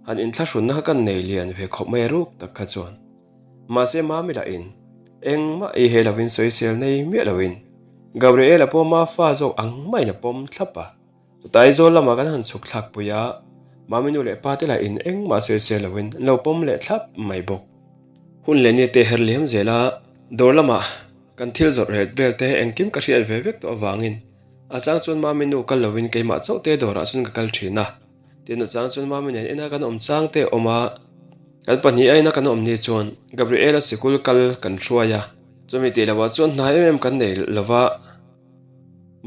han inthlahrunna kha kan nei lian ve khawp mai a ruk tak kha chuan. Mahse Mami lah in engmah ei he lovin sawisel nei miah loin Gabriel-a pawh ma fa zawk ang maiin a pawm thlap a. Chutah Aizawl lamah kan han chhuk thlak pui a, Mami nu leh pa te lah in engmah sawisel lovin an lo pawm leh thlap mai bawk. Hun leh ni te her liam zel a, dawr lamah kan thil zawrh ret vel te engkim ka hriat ve vek tawh avangin a chang chuan Mami nu kal lovin keimah chauh te dawrah chuan ka kal thin a, tin a chang chuan Mami nen ina kan awm chang te a awm a, kan pahnih a ina kan awm ni chuan Gabriela sikul kal kan hruai a, chumi tih lohah chuan hna em em kan nei lova.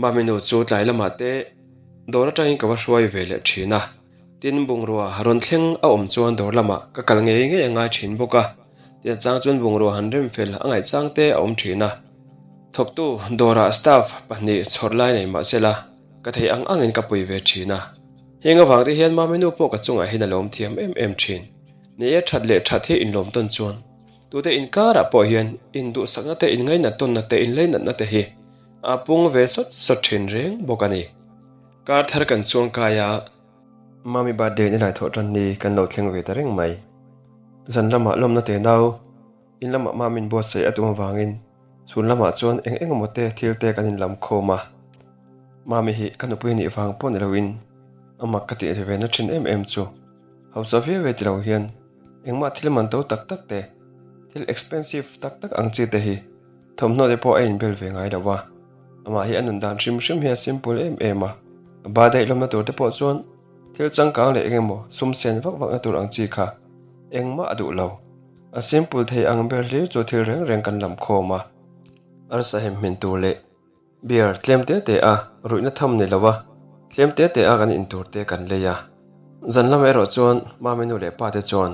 Mami nu chu tlai lamah te dawr atangin ka va hruai ve leh thin a, tin bungrua rawn thleng a awm chuan dawr lamah ka kal ngei ngei a ngai thin bawk a, tin a chang chuan bungrua han rem fel a ngaih chang te a awm thin a. Thawktu dawrah staff pahnih chhawrh lai nei mah sela ka theih ang angin ka pui ve thin a, heng avang te hian Mami nu pawh ka chungah hian a lawm thiam em em thin. Ni e that leh that hi inlawm tawn chuan Tute inkarah pawh hian induhsakna te, inngainatawnna te, inleinatna te hi a pung ve sawt sawt thin reng bawk a ni. Kar thar kan chuang kai a, Mami birthday ni lai thawh tan ni kan lo thleng ve ta reng mai. Zan lamah lawmna te nau, in lamah Mami'n buatsaih a tum avangin chhun lamah chuan eng eng emaw te thil te kan inlam khawm a. Mami hi ka nupui nih vang pawh ni loin a mak ka tih ve na thin em em chu. Hausa viau e ti lo hian engmah thil man to tak tak te, thil expensive tak tak ang chi te hi thawmhnaw te pawh a inbel ve ngai lo a. Amah hi a nun dan hrim hrim hi a simple em em a, a ba daih lawmna tur te pawh chuan thil changkang leh engemaw sum sen vak vakna tur ang chi kha engmah a duh lo. A simple thei ang ber hlir chu thil reng reng kan lam khawm a. Arsa hem hmin tur leh Beer tlem te te a, ruihna tham ni lo a, tlem te te a kan in tur te kan lei a. Zan lamah erawh chuan Mami nu leh pa te chuan,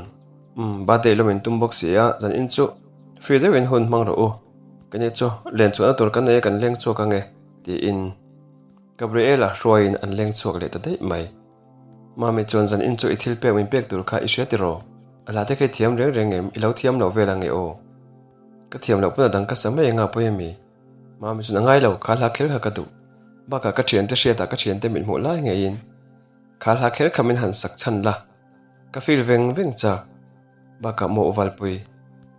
Umm, birthday lawm in tum bawk si a, zan in chu free deuhin hun hmang rawh u, kani chu len chhuahna tur kan nei a kan leng chhuak ange, tiin Gabriela hruaiin an leng chhuak leh ta daih mai. Mami chuan zan in chu i thil pek min pek tur kha i hria tiraw? A hla te kha i thiam reng reng em? I lo thiam lo vel ange aw. Ka thiam loh pawn a dang ka sa mai anga pawi ami? Mami chuan a ngai lo, kha hla kher kha ka duh. Bakah ka thiante hriatah ka thiante mit hmuh lai ngeiin kha hla kher kha min han sak chhan la, ka feel veng veng chak. Bakah maw Uvalpui,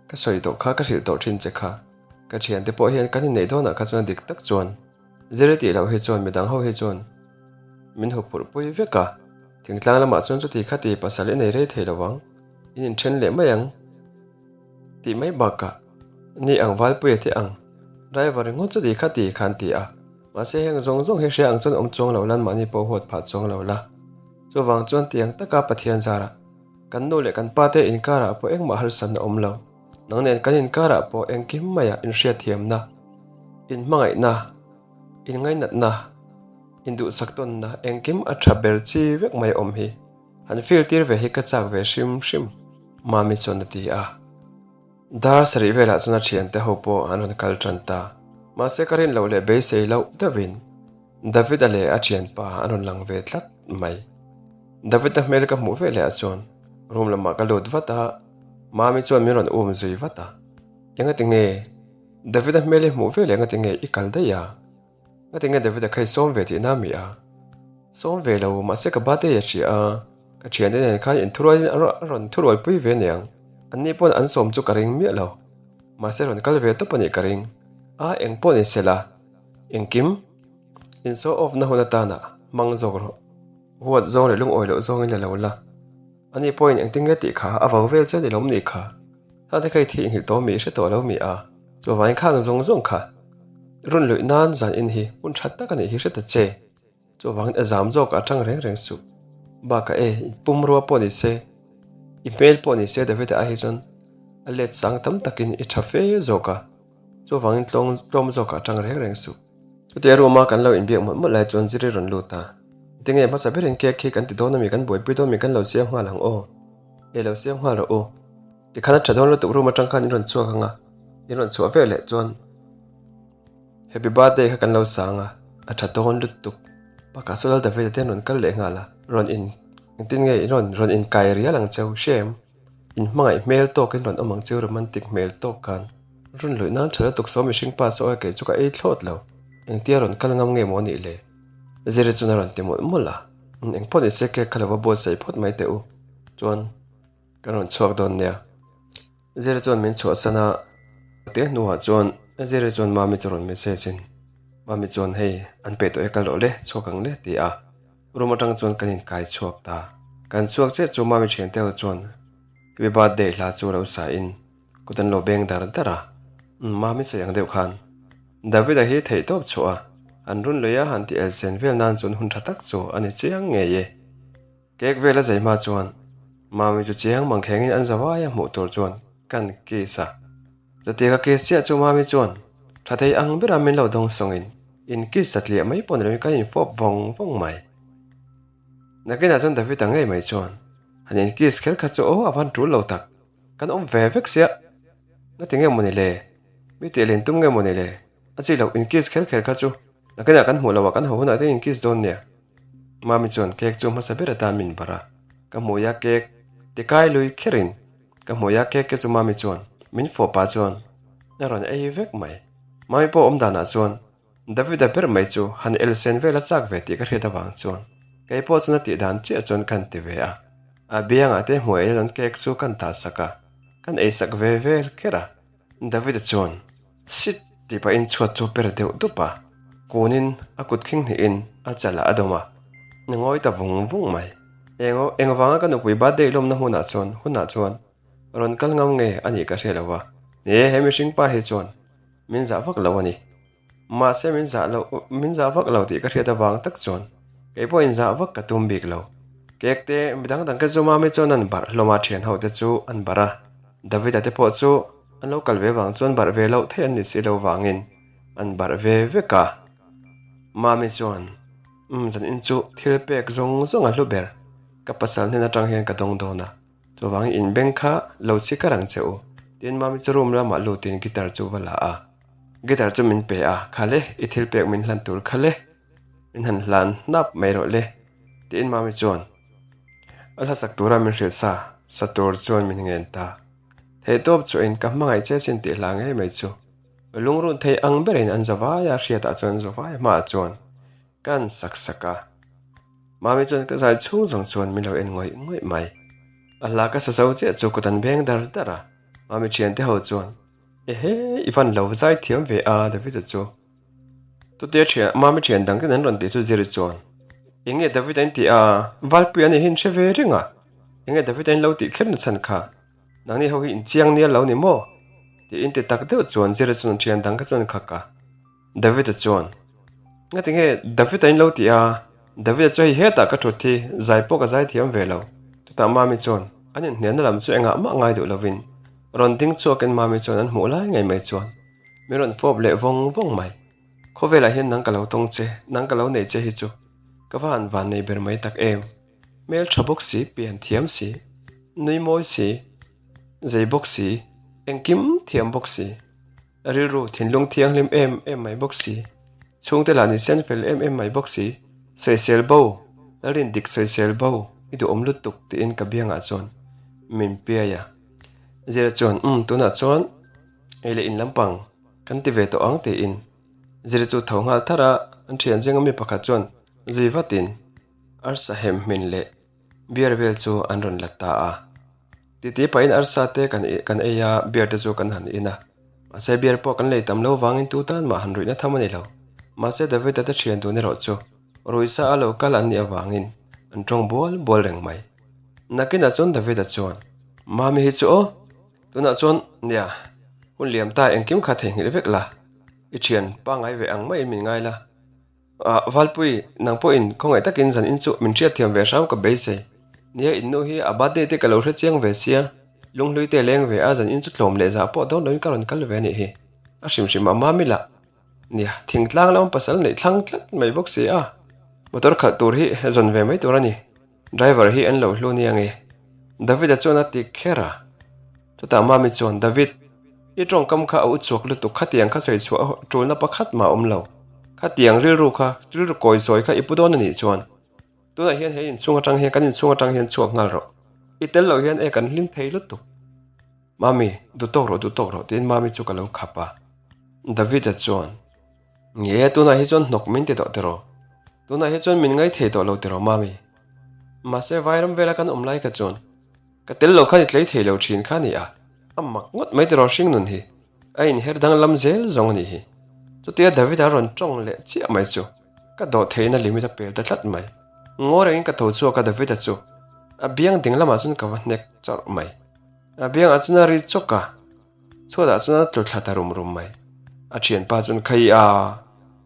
ka sawi tawh kha ka hrilh tawh thin che kha. Ka thiante pawh hian kan inneih dawnah kha chuan dik tak chuan zir i tih loh hi chuan midang ho hi chuan min huphurh pui vek a, thingtlang lamah chuan chuti khati pasal i nei rei thei lo ang, in inthen leh mai ang. Tih mai bakah, Ni ang Valpuia te ang, driver ringawt chu ti kha ti khan ti a, mahse heng zawng zawng hi hria ang chuan awm chuang lo lan mahni pawh huat phah chuang lo la. Chuvang chuan tiang taka Pathian zarah kan nu leh kan pa te inkarah pawh engmah harsatna awm lo, nang nen kan inkarah pawh engkim maiah inhriatthiamna, inhmangaihna, inngainatna, induhsak tawnna engkim a tha ber chi vek mai awm hi. Han feel tir ve hi ka chak ve hrim hrim, Mami chuan a ti a. Dar sarih velah chuan a thiante ho pawh an rawn kal tan ta. Mahse ka rin loh leh beisei loh deuhin David-a leh a thianpa an rawn lang ve tlat mai. David-a hmel ka hmuh ve leh ah chuan room lamah ka lut vat a, Mami chuan min rawn um zui vat a. Engati nge David-a hmel i hmuh ve leh engati nge i kal daih a? Ngatinge David-a kha i sawm ve tihna mi a? Sawm ve lo, mahse ka birthday a hria a, ka thiante nen khan inthurualin a rawn thurualpui ve aniang. Anni pawn an sawm chu ka ring miah lo. Mahse rawn kal ve tawp a nih ka ring. A, eng pawh ni se la, engkim in show off na hun atana hmang zawk rawh. Huat zawng leh lungawi loh zawngin la lo la. Ani pawhin engtin nge tih kha a vau vel chuan i lawm ni kha. Hate kha i theihnghilh tawh mi i hre tawh lo mi a, chuvangin khang zawng zawng kha run luih nan zan in hi hun tha tak a nih hi hre ta che. Chuvangin a zam zawk ah tang reng reng suh. Bakah e, i pumrua pawh ni se, i hmel pawh ni se David-a ai hi chuan a let sang tam takin i tha fe zawk a, chuvangin tlawng tlawm zawk ah tang reng reng suh. Chutia room a kan lo inbiak mawlh mawlh lai chuan Ziri rawn lut a, Tinge hmasa berin cake hi kan ti dawn ami kan buaipui dawn mi kan lo siam nghal ang aw. E lo siam nghal rawh u. Tikhan a tha dawn lutuk room atang khan in rawn chhuak ang a, in rawn chhuah vek leh chuan Happy birthday kha kan lo sang a, a tha dawn lutuk. Bakah saw Lal David-a te an rawn kal leh nghal a, rawn in engtin nge in rawn rawn inkai rial ang cheu hria em? In hmangaih hmel tawk in rawn awm ang cheu romantic hmel tawk khan run luih nan tha lutuk saw mihring pa saw a kei chu ka ei thlawt lo, engtia rawn kal ngam nge maw nih le? Ziri chuan a rawn ti mawlh mawlh a, engpawh ni se cake kha lo va buatsaih phawt mai teh u. Chuan kan rawn chhuak dawn nia. Zira chuan min chhuahsan a, te hnuah chuan Zira chuan Mami chu rawn message in, Mami chuan hei an peih tawh e kal rawh le, chhuak ang le ti a, room atang chuan kan inkai chhuak ta. Kan chhuak chiah chu Mami thiante ho chuan Happy birthday hla chu lo sa in kut an lo beng dar dar a, umm Mami sawi ang deuh khan David-a hi theih tawp chhuah a, an run lui a han ti elsen vel nan chuan hun tha tak chu a ni chiang ngei e. Cake vel a zai hma chuan Mami chu chiang mang khengin an zavai a hmuh tur chuan kan kiss a. Chutia ka kiss chiah chu Mami chuan tha thei ang bera min lo dawng sawngin in kiss a tliah mai pawh ni loin kan infawp vawng vawng mai. Nakinah chuan David-a ngei mai chuan han in kiss kher kha chu aw a van tul lo tak, kan awm ve vek sia, ngati nge mawni le, mi tih len tum nge mawni le, a chi loh in kiss kher kher kha chu nakinah kan hmuh loh ah kan haw hunah te in kiss dawn nia. Mami chuan cake chu hmasa ber atan min barh a, ka hmuia cake ti kai lui kherin ka hmuia cake te chu Mami chuan min fawh pah chuan a rawn ei vek mai. Mami pawh awm danah chuan Davida ber mai chu han elsen vel a chak ve tih ka hriat avang chuan kei pawh chuan a tih dan chiah chuan kan ti ve a, a biangah te hmuai hian cake chu kan tah sak a, kan ei sak ve vel kher a. Davida chuan, Shit! tih pahin chhuat chu per deuh dup a. Kunin a kut khing hnihin a chalah a dawm a, ni ngawi ta vung vung mai. Eng eng vanga ka nupui birthday lawmna hmunah chuan hunah chuan rawn kal ngam nge a nih ka hre lo va, ni e, he mihring pa hi chuan min zah vak lo a ni. Mahse min zah loh min zah vak lo tih ka hriat avang tak chuan kei pawh inzah vak ka tum bik lo. Cake te midang dang te chu mami chuan an barh hlawm a, thian ho te chu an barh a, Davida te pawh chu an lo kal ve vang chuan barh ve loh theih an ni si lo vangin an barh ve vek a. Mami chuan, Umm zanin chu thil pek zawng zawng a hlu ber, ka pasal hnen atang hian ka dawng dawn a, chuvangin inbeng kha lo chhi kar ang che u, tiin Mami chu room lamah lutin guitar chu va la a. Guitar chu min pe a, Khale, i thil pek min hlan tur kha le, min han hlan hnap mai rawh le, tiin Mami chuan a hlasak tura min hrilh sa sa tur chuan min ngen ta. Theihtawp chuahin ka hmangaih che sin tih hla ngei mai chu. Lungrun thei ang berin an zavai a, hriatah chuan zavai hmaah chuan ka an sak sak a. Mami chuan ka zai chhung zawng chuan min lo en ngawih ngawih mai. A hla ka sa zo chiah chu kut an beng dar dar a, Mami thiante ho chuan, Ehe, i van lo zai thiam ve a, David-a chu. Chutia thian, Mami thian dang ten an rawn tih chu Ziri chuan, Enge David-a in tih a, Valpuia a nih hi in hre ve reng a, enge David-a in lo tih kher na chhan kha? Nangni ho hi in chiang nia lo ni maw? Tiin ti tak deuh chuan Zira chuan thian dang kha chuan khak a. David-a chuan, Ngati nge David-a in lo ti a? David-a chu hei hetah ka thut hi, zai pawh ka zai thiam ve lo. Chutah Mami chuan, An inhnialna lam chu engah mah ngai duh lovin rawn ding chhuakin Mami chuan an hmuh lai ngei mai chuan min rawn fawp leh vawng vawng mai. Khawvelah hian nang ka lo tawng che, nang ka lo nei che hi chu ka va han van nei ber mai tak em. Hmel tha bawk si, pian thiam si, nui mawi si, zei bawk si, engkim thiam bawk si, rilru thinlung thianghlim em em mai bawk si, chhungte lah ni sen fel em em mai bawk si, sawisel bo, lalrin dik sawisel bo, i duhawm lutuk tiin ka biangah chuan min piai a. Zira chuan, Umm, tunah chuan ei leh in lampang kan ti ve tawh ang tiin Zira chu tho nghal tharh a, an thian zinga mi pakhat chuan zui vatin, Arsa hem hmin leh beer vel chu an rawn la ta a. Titi pahin arsa te kan kan ei a, beer te chu kan han in a. Mahse beer pawh kan lei tam lo vangin tu tan mah han ruihna tham a ni lo. Mahse David-a te thian dun erawh chu ruisa a lo kal an nih avangin an tawng bual bual reng mai. Nakinah chuan David-a chuan, Mami hi chu aw, tunah chuan nia, hun liam ta engkim kha theihnghilh vek la, i thian pangngai ve ang maiin min ngai la. Ah, Valpui, nang pawhin khawngaih takin zan in chu min hriatthiam ve hram ka beisei. Nia, in nu hi a birthday te ka lo hre chiang ve sia, lunghlui te leng ve a, zan in chu tlawm leh zah pawh dawn loin ka rawn kal ve a nih hi. A hrim hrim a mami lah. Nia, thingtlang lama pasal neih thlang tlat mai bawk si a, motor khalh tur hi zawn ve mai tur a ni. Driver hi an lo hlu nia nge? David-a chuan a ti kher a. Chutah Mami chuan, David, i tawngkam kha a u chhuak lutuk, khatiang kha sawi chhuah tulna pakhat mah a awm lo. Khatiang rilru kha, rilru kawi sawi kha i pu dawn a nih chuan, tunah hian he inchhung atang hian, kan inchhung atang hian chhuak nghal rawh. I tel loh hian e kan hlim thei lutuk. Mami, duh tawk rawh, duh tawk rawh, tiin Mami chu ka lo khap a. David-a chuan. Nge, tunah hi chuan hnawk min ti tawh tiraw? Tunah hi chuan min ngai thei tawh lo tiraw Mami? Mahse vairam vela kan awm lai kha chuan ka tel lo khan i tlei thei lo thin kha a ni a, a mak ngawt mai tiraw hring nun hi, a inher danglam zel zawng a nih hi. Chutia David-a rawn tawng leh chiah mai chu ka dawh theihna limit a pel ta tlat mai. Ngaw rengin ka tho chhuak a David-a chu a biang ding lamah chuan ka va hnek chawrh mai. A biangah chuan a ri chawk a. Chhuatah chuan a tlu thla ta rum rum mai. A thianpa chuan Khai a,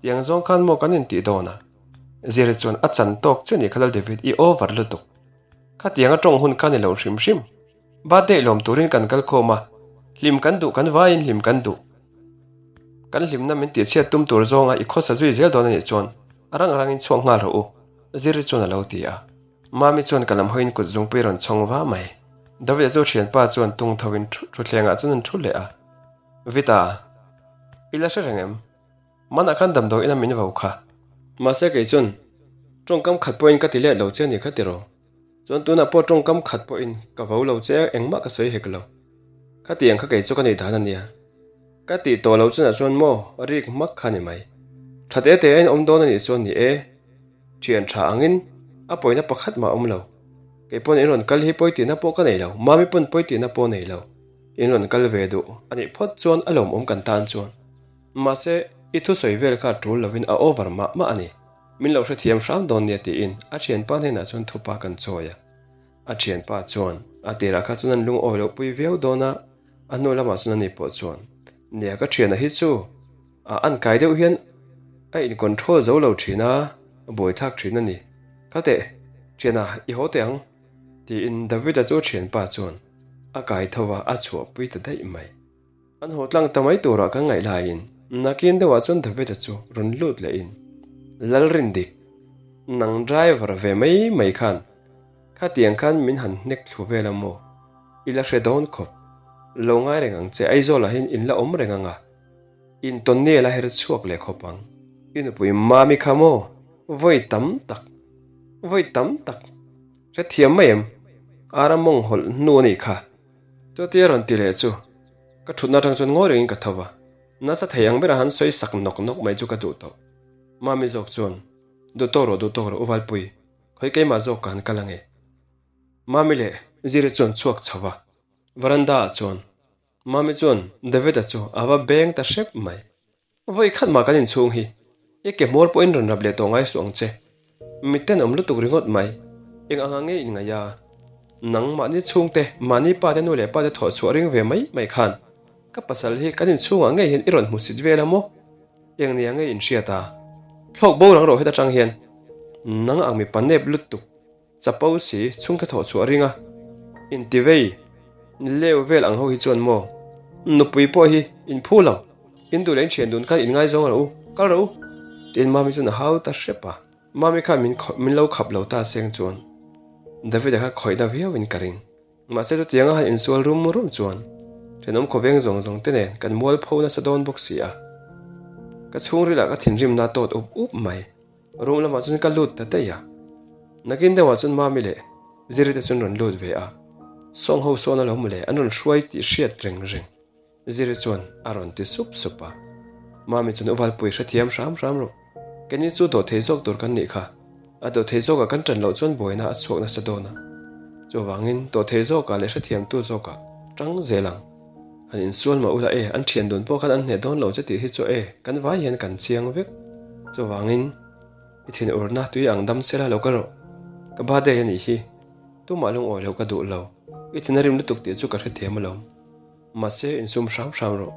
tiang zawng khan maw kan intih dawn a? Zira chuan a chan tawk che ni kha Lal David i over lutuk. Khatiang a tawng hun kha ni lo hrim hrim. Birthday lawm turin kan kal khawm a, hlim kan duh kan vaiin hlim kan duh. Kan hlimna min tihchhiat tum tur zawnga i khawsa zui zel dawn a nih chuan a rang rangin chhuak nghal rawh u, Ziri chuan a lo ti a. Mami chuan ka lam hawiin kut zungpui rawn chhawng va mai. Davida chu thianpa chuan tung tho in thutthlengah chuan an thu leh a. Vita, i la hre reng em? Manah khan damdawi ina min vo kha. Mahse kei chuan tawngkam khat pawhin ka ti let lo che a ni kha tiraw? Chuan tunah pawh tawngkam khat pawhin ka vo lo che a, engmah ka sawi hek lo. Khatiang kha kei chu ka nei dan a nia. Ka tih tawh lo chunah chuan maw rik hmak kha ni mai. Tha te te a in awm dawn a nih chuan ni e. Thian tha angin a pawina pakhat mah a awm lo. Kei pawn in rawn kal hi pawi tihna pawh ka nei lo, Mami pawn pawi tihna pawh nei lo. In rawn kal ve duh a nih phawt chuan a lawmawm kan tan chuan. Mahse. I thusawi vel kha tul lovin a over mah mah a ni. Min lo hrethiam hram dawn nia tiin a thianpa hnenah chuan thupa kan chawi a. A thianpa chuan a tirah kha chuan an lungawi loh pui viau dawn a, a hnu lamah chuan ani pawh chuan, Nia ka thiana hi chu a an kai deuh hian a in control zo lo thin a, a buaithlak thin a ni. Kal teh, thiana i haw teh ang tiin David-a chu a thianpa chuan a kai tho a, a chhuahpui ta daih mai. An haw tlang ta mai turah kan ngaih laiin nakin deuhah chuan David-a chu rawn lut lehin, Lalrindik, nang driver ve mai mai khan khatiang khan min han hnek thlu vel a maw? I la hre dawn khawp. Lo ngai reng ang che, Aizawlah hian in la awm reng ang a, intawn ni a la her chhuak leh khawp ang. I nupui Mami kha maw? Vawi tam tak, vawi tam tak hrethiam mai em? Ara mawng hawlh hnu a nih kha. Chutia rawn ti leh chu ka thutna atang chuan ngawi rengin ka tho va, nasa thei ang bera han sawi sak nawk nawk mai chu ka duh tawh. Mami zawk chuan, Duh tawk rawh, duh tawk rawh, u Valpui, khawi keimah zawk ka han kal ange. Mami leh Ziri chuan chhuak chho va, veranda ah chuan Mami chuan David-a chu a va beng ta hrep mai. Vawi khat mah kan inchhung hi i ke hmawr pawhin rawn rap leh tawh ngai suh ang che. Mi tenawm lutuk ringawt mai. Eng anga nge in ngaih a? Nang mahni chhungte, mahni pa te nu leh pa te thawh chhuah ring ve mai mai khan ka pasal hi kan inchhungah ngei hian i rawn hmusit vel a maw? Eng nia nge in hriat a? Thlawk bo rang rawh heta tang hian nang ang mipa nep lutuk. Chapo si, chhungte thawh chhuah ring a, intivei leu vel ang ho hi chuan maw? Nupui pawh hi in phu lo, in duh leh in thian dun khan in ngaizawng rawh u, kal rawh u, tiin Mami chuan a hau ta hrep a. Mami khan min min lo khap lo ta seng chuan David-a kha khawihna viau in ka ring. Mahse chutianga han insual rum rum chuan thenawm khawveng zawng zawng te nen kan mualpho nasa dawn bawk si a. Ka chhungrilah ka thinrimna tawt up up mai. Room lamah chuan ka lut ta daih a, nakin deuhah chuan Mami leh Ziri te chuan rawn lut ve a, sawng ho sawn alawm le an rawn hruai tih hriat reng reng Ziri chuan a rawn ti sup sup a, Mami chuan u Valpui hrethiam hram hram rawh, keini chu dawhthei zawk tur kan nih kha, a dawhthei zawkah kan ṭan loh chuan buaina a chhuak nasa dawn a, chuvangin dawhthei zawkah leh hrethiamtu zawkah ṭang zel ang. Han insual mah ula e, an thian dun pawh khan an hneh dawn lo che tih hi chu e, kan vai hian kan chiang vek. Chuvangin, i thin urna tui ang dam sela lo ka rawh. Ka birthday a nih hi. Tumah lungawi loh ka duh lo. I thin a rim lutuk tih chu ka hrethiam alawm. Mahse, insum hram hram rawh.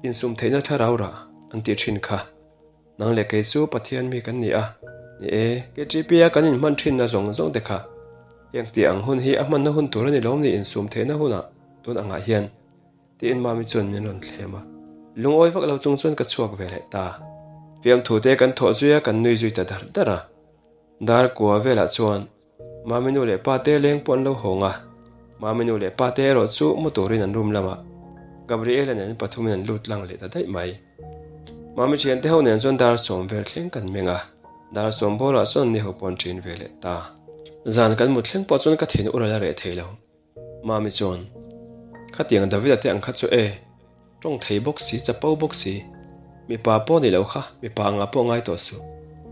Insum theihna thlarau rah an tih thin kha. Nang leh kei chu Pathian mi kan ni a, ni e, KTP-a kan inhman thinna zawng zawng te kha. Heng tih ang hun hi a hmanna hun tur a ni lawm ni insum theihna hunah tun angah hian, tiin Mami chuan min rawn thlem a. Lungawi vak lo chung chuan ka chhuak ve leh ta. Fiamthu te kan thawh zui a, kan nui zui ta dar dar a. Dar kua velah chuan Mami nu leh pa te leng pawh an lo hawng a, Mami nu leh pa te erawh chu mu turin an room lamah Gabriela nen pathumin an lut lang leh ta daih mai. Mami thiante ho nen chuan dar sawm vel thleng kan meng a, dar sawm bawrah chuan ni ho pawh an ṭin ve leh ta. Zan kan mut thleng pawh chuan ka thin ur a la reh thei lo. Mami chuan, Khatiang Davida te ang kha chu e, tawng thei bawk si, chapo bawk si, mipa pawh ni lo kha, mipa angah pawh ngai tawh suh,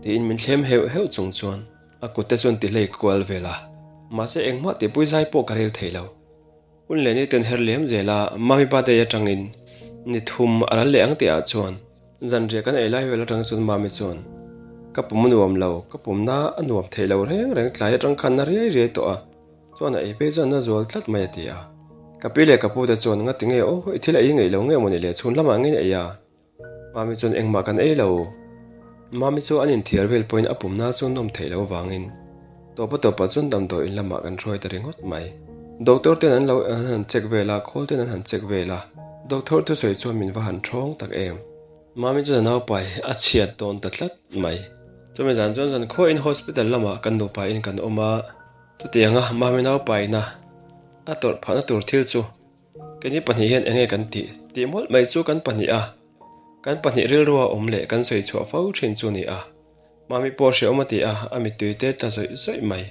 tiin min thlem heuh heuh chung chuan a kut te chuan ti hlei kual vel a, mahse engmah tihpui zai pawh ka rel thei lo. Hun leh ni ten her liam zel a, Mami birthday atangin ni thum a ral leh ang tih ah chuan zanriah kan ei lai vel atang chuan Mami chuan, Ka pum a nuam lo, ka pumna a nuam theih lo reng reng tlai atang khan na riai riai tawh a, Chuan a ei phei chuan na zual tlat mai a ti a. Ka pi leh ka pu te chuan nga ti nge aw, i thil a ei ngeih lo nge mawni le chhun lamah ngei ei a. Mami chuan engmah kan ei lo. Mami chu an inthiar vel pawhin a pumna chu nawm theih loh avangin tawpa tawpah chuan damdawi in lamah kan hruai ta ringawt mai. Doctor ten an lo an han check vel a, khawl ten an han check vel a, doctor thusawi chuan min va han ṭhawng tak em. Mami chuan a naupai a chhiat dawn ta tlat mai. Chumi zan chuan zankhuain hospital lamah kan nupa in kan awm a. Chutianga Mami naupaina a tawrh phahna tur thil chu keini pahnih hian enge kan tih tih mawlh mai chu kan pahnih a, kan pahnih rilrua awm leh kan sawi chhuah fo thin chu ni a. Mami pawh hreawm a ti a, a mittui te tla zawih zawih mai.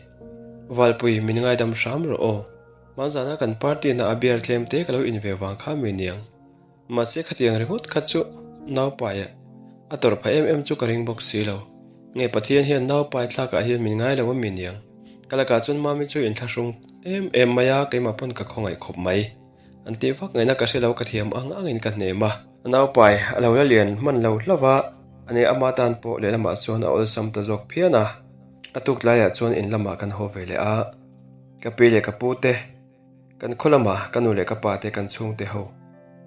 Valpui, min ngaidam hram rawh aw. Hmanzana kan party na a beer tlem te ka lo in ve vang kha mi niang. Mahse khatiang ringawt kha chu naupai a tawrh phah em em chu ka ring bawk si lo. Nge Pathian hian naupai thlakah hian min ngai lo a mi niang. Ka lakah chuan Mami chu inthlahrung em em mai a, keimah pawn ka khawngaih khawp mai. An tih vak ngaihna ka hre lo ka thiam ang angin ka hnem a. A naupai a lo la lian hman lo hlauh va, a ni ama tan pawh lehlamah chuan a awlsam ta zawk phian a. A tuk tlaiah chuan in lamah kan haw ve leh a, ka pi leh ka pu te, kan khaw lamah ka nu leh ka pa te kan chhungte ho,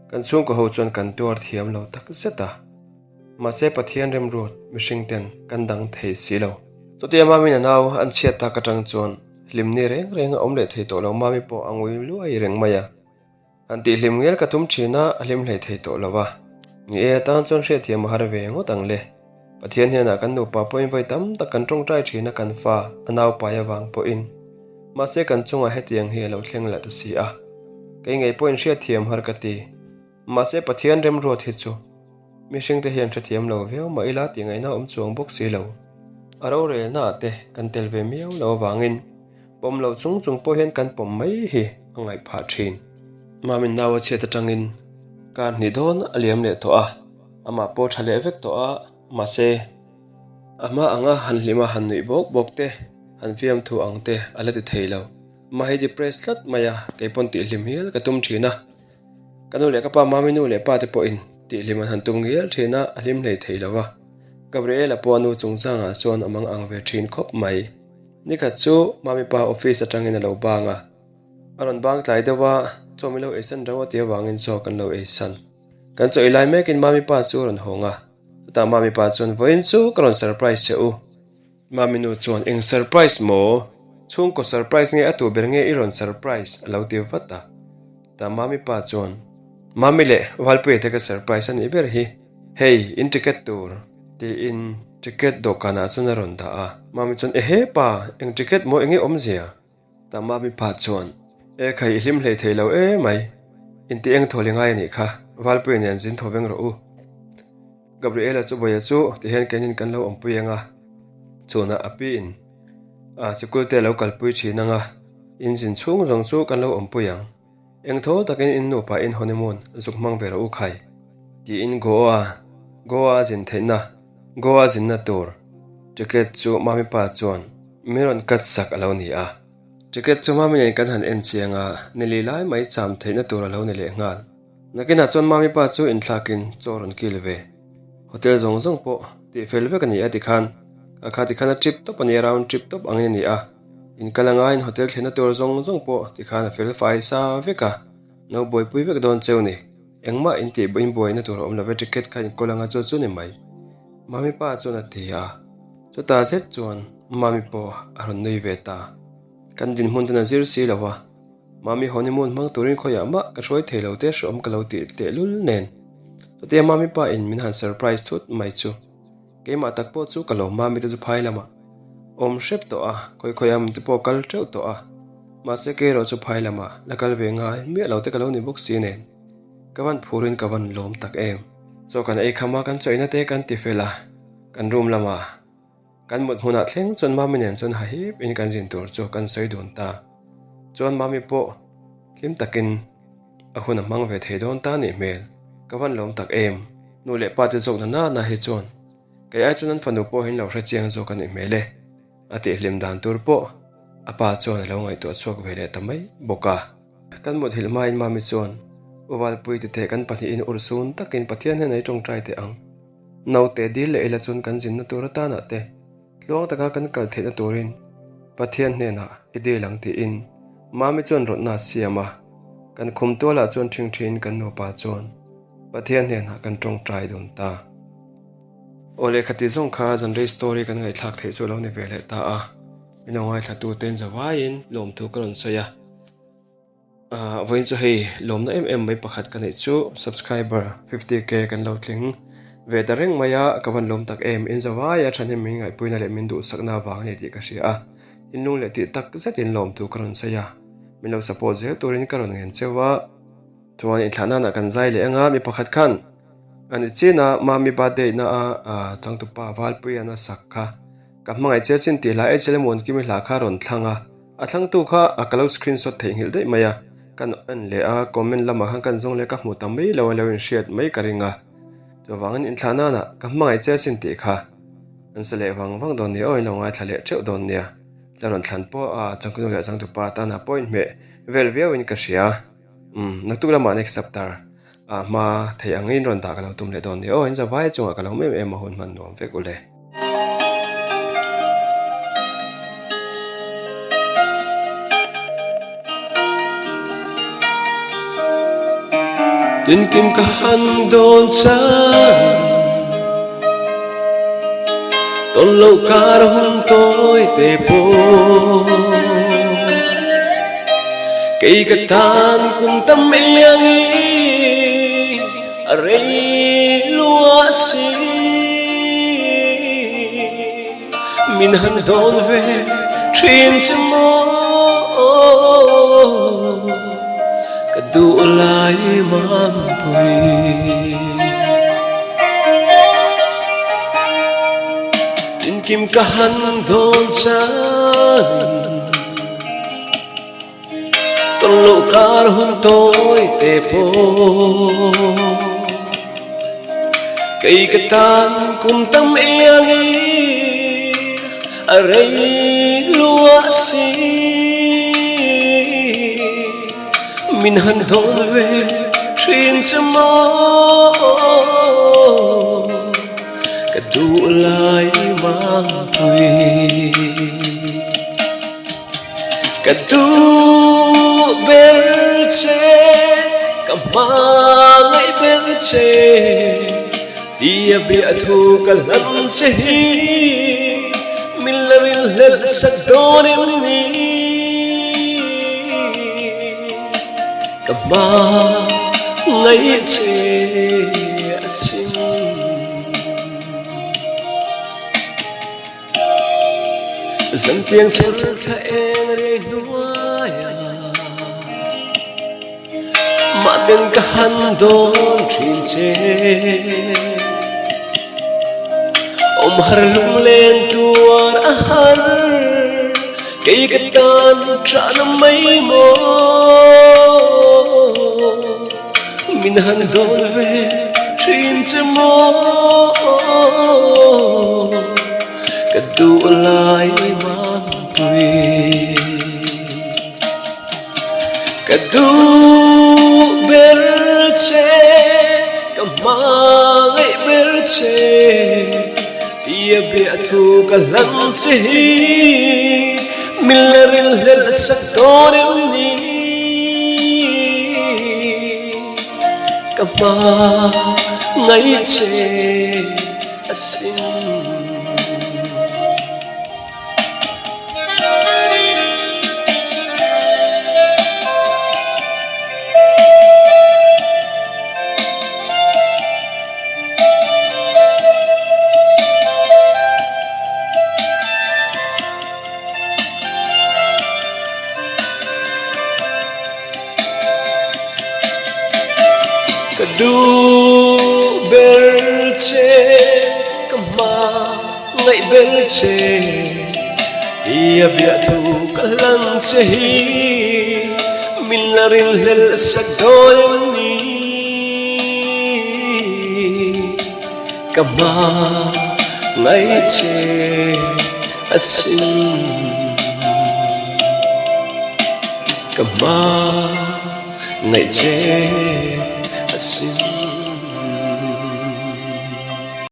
kan chhungkaw ho chuan kan tuar thiam lo tak zet a. Mahse Pathian remruat mihring ten kan dang thei si lo. Chutia Mami na nau an chhiat tak atang chuan hlimni reng reng a awm leh thei tawh lo, Mami pawh a ngui luai reng mai a. Han tih hlim ngel ka tum thin a, a hlim hlei thei tawh lo a. Ni e, atan chuan hriatthiam a har ve ngawt ang le. Pathian hnenah kan nupa pawhin vawi tam tak kan tawngtai thin a, kan fa a naupai avang pawhin. Mahse kan chungah hetiang hi a lo thleng leh ta si a. Kei ngei pawhin hriatthiam har ka ti. Mahse Pathian remruat hi chu mihringte hian hrethiam lo viau mah ila tih ngaihna awm chuang bawk si lo. A rorelna ah te kan tel ve miau lo avangin pawm lo chung chung pawh hian kan pawm mai hi a ngaih phah thin. Mamin nau a chhiat atangin kar hnih dawn a liam leh tawh a, amah pawh tha leh vek tawh a, mahse a hma anga han hlima han nuih bawk bawk te, han fiamthu ang te a la ti thei lo. Amah hi depressed tlat mai a, keipawn tihhlim hial ka tum thin a. Ka nu leh ka pa Mami nu leh pa te pawhin tihhlim an han tum ngial thin a, a hlim hlei thei lo va. Gabriela pawh a nu chungchangah chuan a mang ang ve thin khawp mai. Nikhat chu Mami pa office atangin a lo bang a, a rawn bang tlai deuh a, chaw min lo eisan reuh a tih avangin chaw kan lo eisan. Kan chaw ei lai mekin Mami pa chu a rawn hawng a, chutah Mami pa chuan vawiin chu ka rawn surprise che u. Mami nu chuan, Eng surprise maw? Chhungkaw surprise nge a tu ber nge i rawn surprise? a lo ti vat a. Tah Mami pa chuan, Mami leh Valpuia te ka surprise a nih ber hi. Hei, in ticket tur. Tiin ticket dawhkanah chuan a rawn dah a. Mami chuan, Ehe pa, eng ticket maw enge awmzia? Tah Mami pa chuan, E khai, i hlim hlei thei lo e mai. Inti eng thawl i ngai a nih kha, Valpuia nen zin thaw veng rawh u. Gabriela chu Bawia chu tihian keinin kan lo awmpui ang a, chhunah a piin a sikul te a lo kalpui thin ang a, in zin chhung zawng chu kan lo awmpui ang. Eng thaw takin in nupa in honeymoon zuk hmang ve rawh u khai. Tiin Goa, Goa zin theihna, Goa zinna tur ticket chu Mami pa chuan min rawn cut sak a lo ni a. Ticket chu Mami nen kan han en chiang a, nili lai mai cham theihna tur a lo ni leh nghal. Nakinah chuan Mami pa chu inthlakin chaw rawn kil ve. Hotel zawng zawng pawh tih fel vek a ni a tikhan a kha tikhan a trip tawp a ni a, round trip tawp angin a ni a. In kal angaiin hotel thlenna tur zawng zawng pawh tikhan a fel fai sa vek a, lo buaipui vek dawn cheu ni. Engmah in tih in buaina tur a awm lo ve, ticket kha in kawl anga chu chu ni mai. Mami pa chuan a ti a, chutah zet chuan Mami pawh a rawn nui ve ta. Kan dinhmun ten a zir si lo a. Mami honeymoon hmang turin khawiah mah ka hruai thei lo te hreawm ka lo tih tehlul nen. Chutia Mami pa in min han surprise thut mai chu. Keimah tak pawh chu ka lo Mami te chu phai lamah awm hrep tawh a, khawi khawi am te pawh kal teuh tawh a. Mahse kei erawh chu phai lamah la kal ve ngai miah lo te ka lo ni bawk si nen. Ka van phurin ka van lawm tak em. Chaw kan ei kham a, kan chawihna te kan ti fel a, kan room lamah. Kan mut hmunah thleng chuan Mami nen chuan hahip in kan zin tur chu kan sawi dun ta. Chuan Mami pawh hlim takin a hun a hmang ve thei dawn ta nih hmel. Ka van lawm tak em. Nu leh pa te zawk na nana hi chuan kei ai chuan an fanu pawh hin lo hre chiang zawk a nih hmel e. A tihhlim dan tur pawh a pa chuan a lo ngaihtuah chhuak ve leh ta mai bawk a. Kan mut hilh hmain Mami chuan U Valpui titeh kan pahnihin urhsun takin Pathian hnenah i tawngtai teh ang. Naute dil leh ila chuan kan zinna tur atanah te tluang taka kan kal theihna turin Pathian hnenah i dil ang tiin Mami chuan rawtna a siam a. Kan khum tualah chuan ṭhingṭhiin kan nupa chuan Pathian hnenah kan ṭawngṭai dun ta. Aw lehkha tih zawng kha zanrei story kan ngaihthlak theih chu a lo ni ve leh ta a, min lo ngaithlatuten zavaiin lawmthu ka rawn sawi a. Ahh vawiin chu hei lawmna em em mai pakhat ka neih chu subscriber 50k kan lo tling ve ta reng mai a ka van lawm tak em in zavai a thahnem min ngaihpuina leh min duhsakna avang a ni tih ka hria a in lung leh tih tak zetin lawm tur ka rawn sawi a min lo support zel turin ka rawn ngen cheu a chuan inthlah nana kan zai leh anga mi pakhat khan a ni chin a mami birthday na a ahh changtupa Valpuian a sak kha ka hmangaih che sin tih hla HL Muankimi hla kha a rawn thlang a. A thlangtu kha a ka lo screenshot theihnghilh daih mai a, kan en leh a, comment lamah khan kan zawng leh ka hmu ta mai lo a lo inhriat mai ka ring a. Chuvangin inthlah nana ka hmangaih che asin tih kha an sa leh vang vang dawn nia aw in lo ngaithla leh theuh dawn nia. Tla rawn thlan pawh a changkunu leh changtupa tana pawh inhmeh vel viauin ka hria. Umm naktuk lamah next chapter. Ah hma theih angin rawn dah ka lo tum leh dawn nia aw, in zavai chungah ka lo awm em em a hun hman nuam vek ule. Tinkim ka han dawn chang Tawn loh kar hun tawi te pawh Kei ka tan kum tam iangin a rei lua si Min han dawn ve thin che maw Ka duh lai mampui. Tinkim ka han dawn changin Tawn loh kar hun tawi te pawh Kei ka tan kum tam iangin a rei lua si Min han dawn ve thin che maw Ka duh lai mangpui. Ka duh ber che, ka hmangaih ber che, Tia bia thu ka hlan che hi, Min la rinhlelh sak dawn em ni? Ka hmangaih che asin. Zantiang sel thla eng rei hnuaia Mahten ka han dawn thin che Awm har lunglen tuar a har Kei ka tan ṭahna mai maw Min han dawn ve thin che maw Ka duh lai mampui Ka duh ber che ka hmangaih ber che Tia bia thu ka hlan che hi Min la rinhlelh sak dawn em ni Ka hmangaih che asin. Ka duh ber che, ka hmangaih ber che, Tia biahthu ka hlan che hi, Min la rinhlelh sak dawn em ni? Ka hmangaih che asin. Ka hmangaih che asin.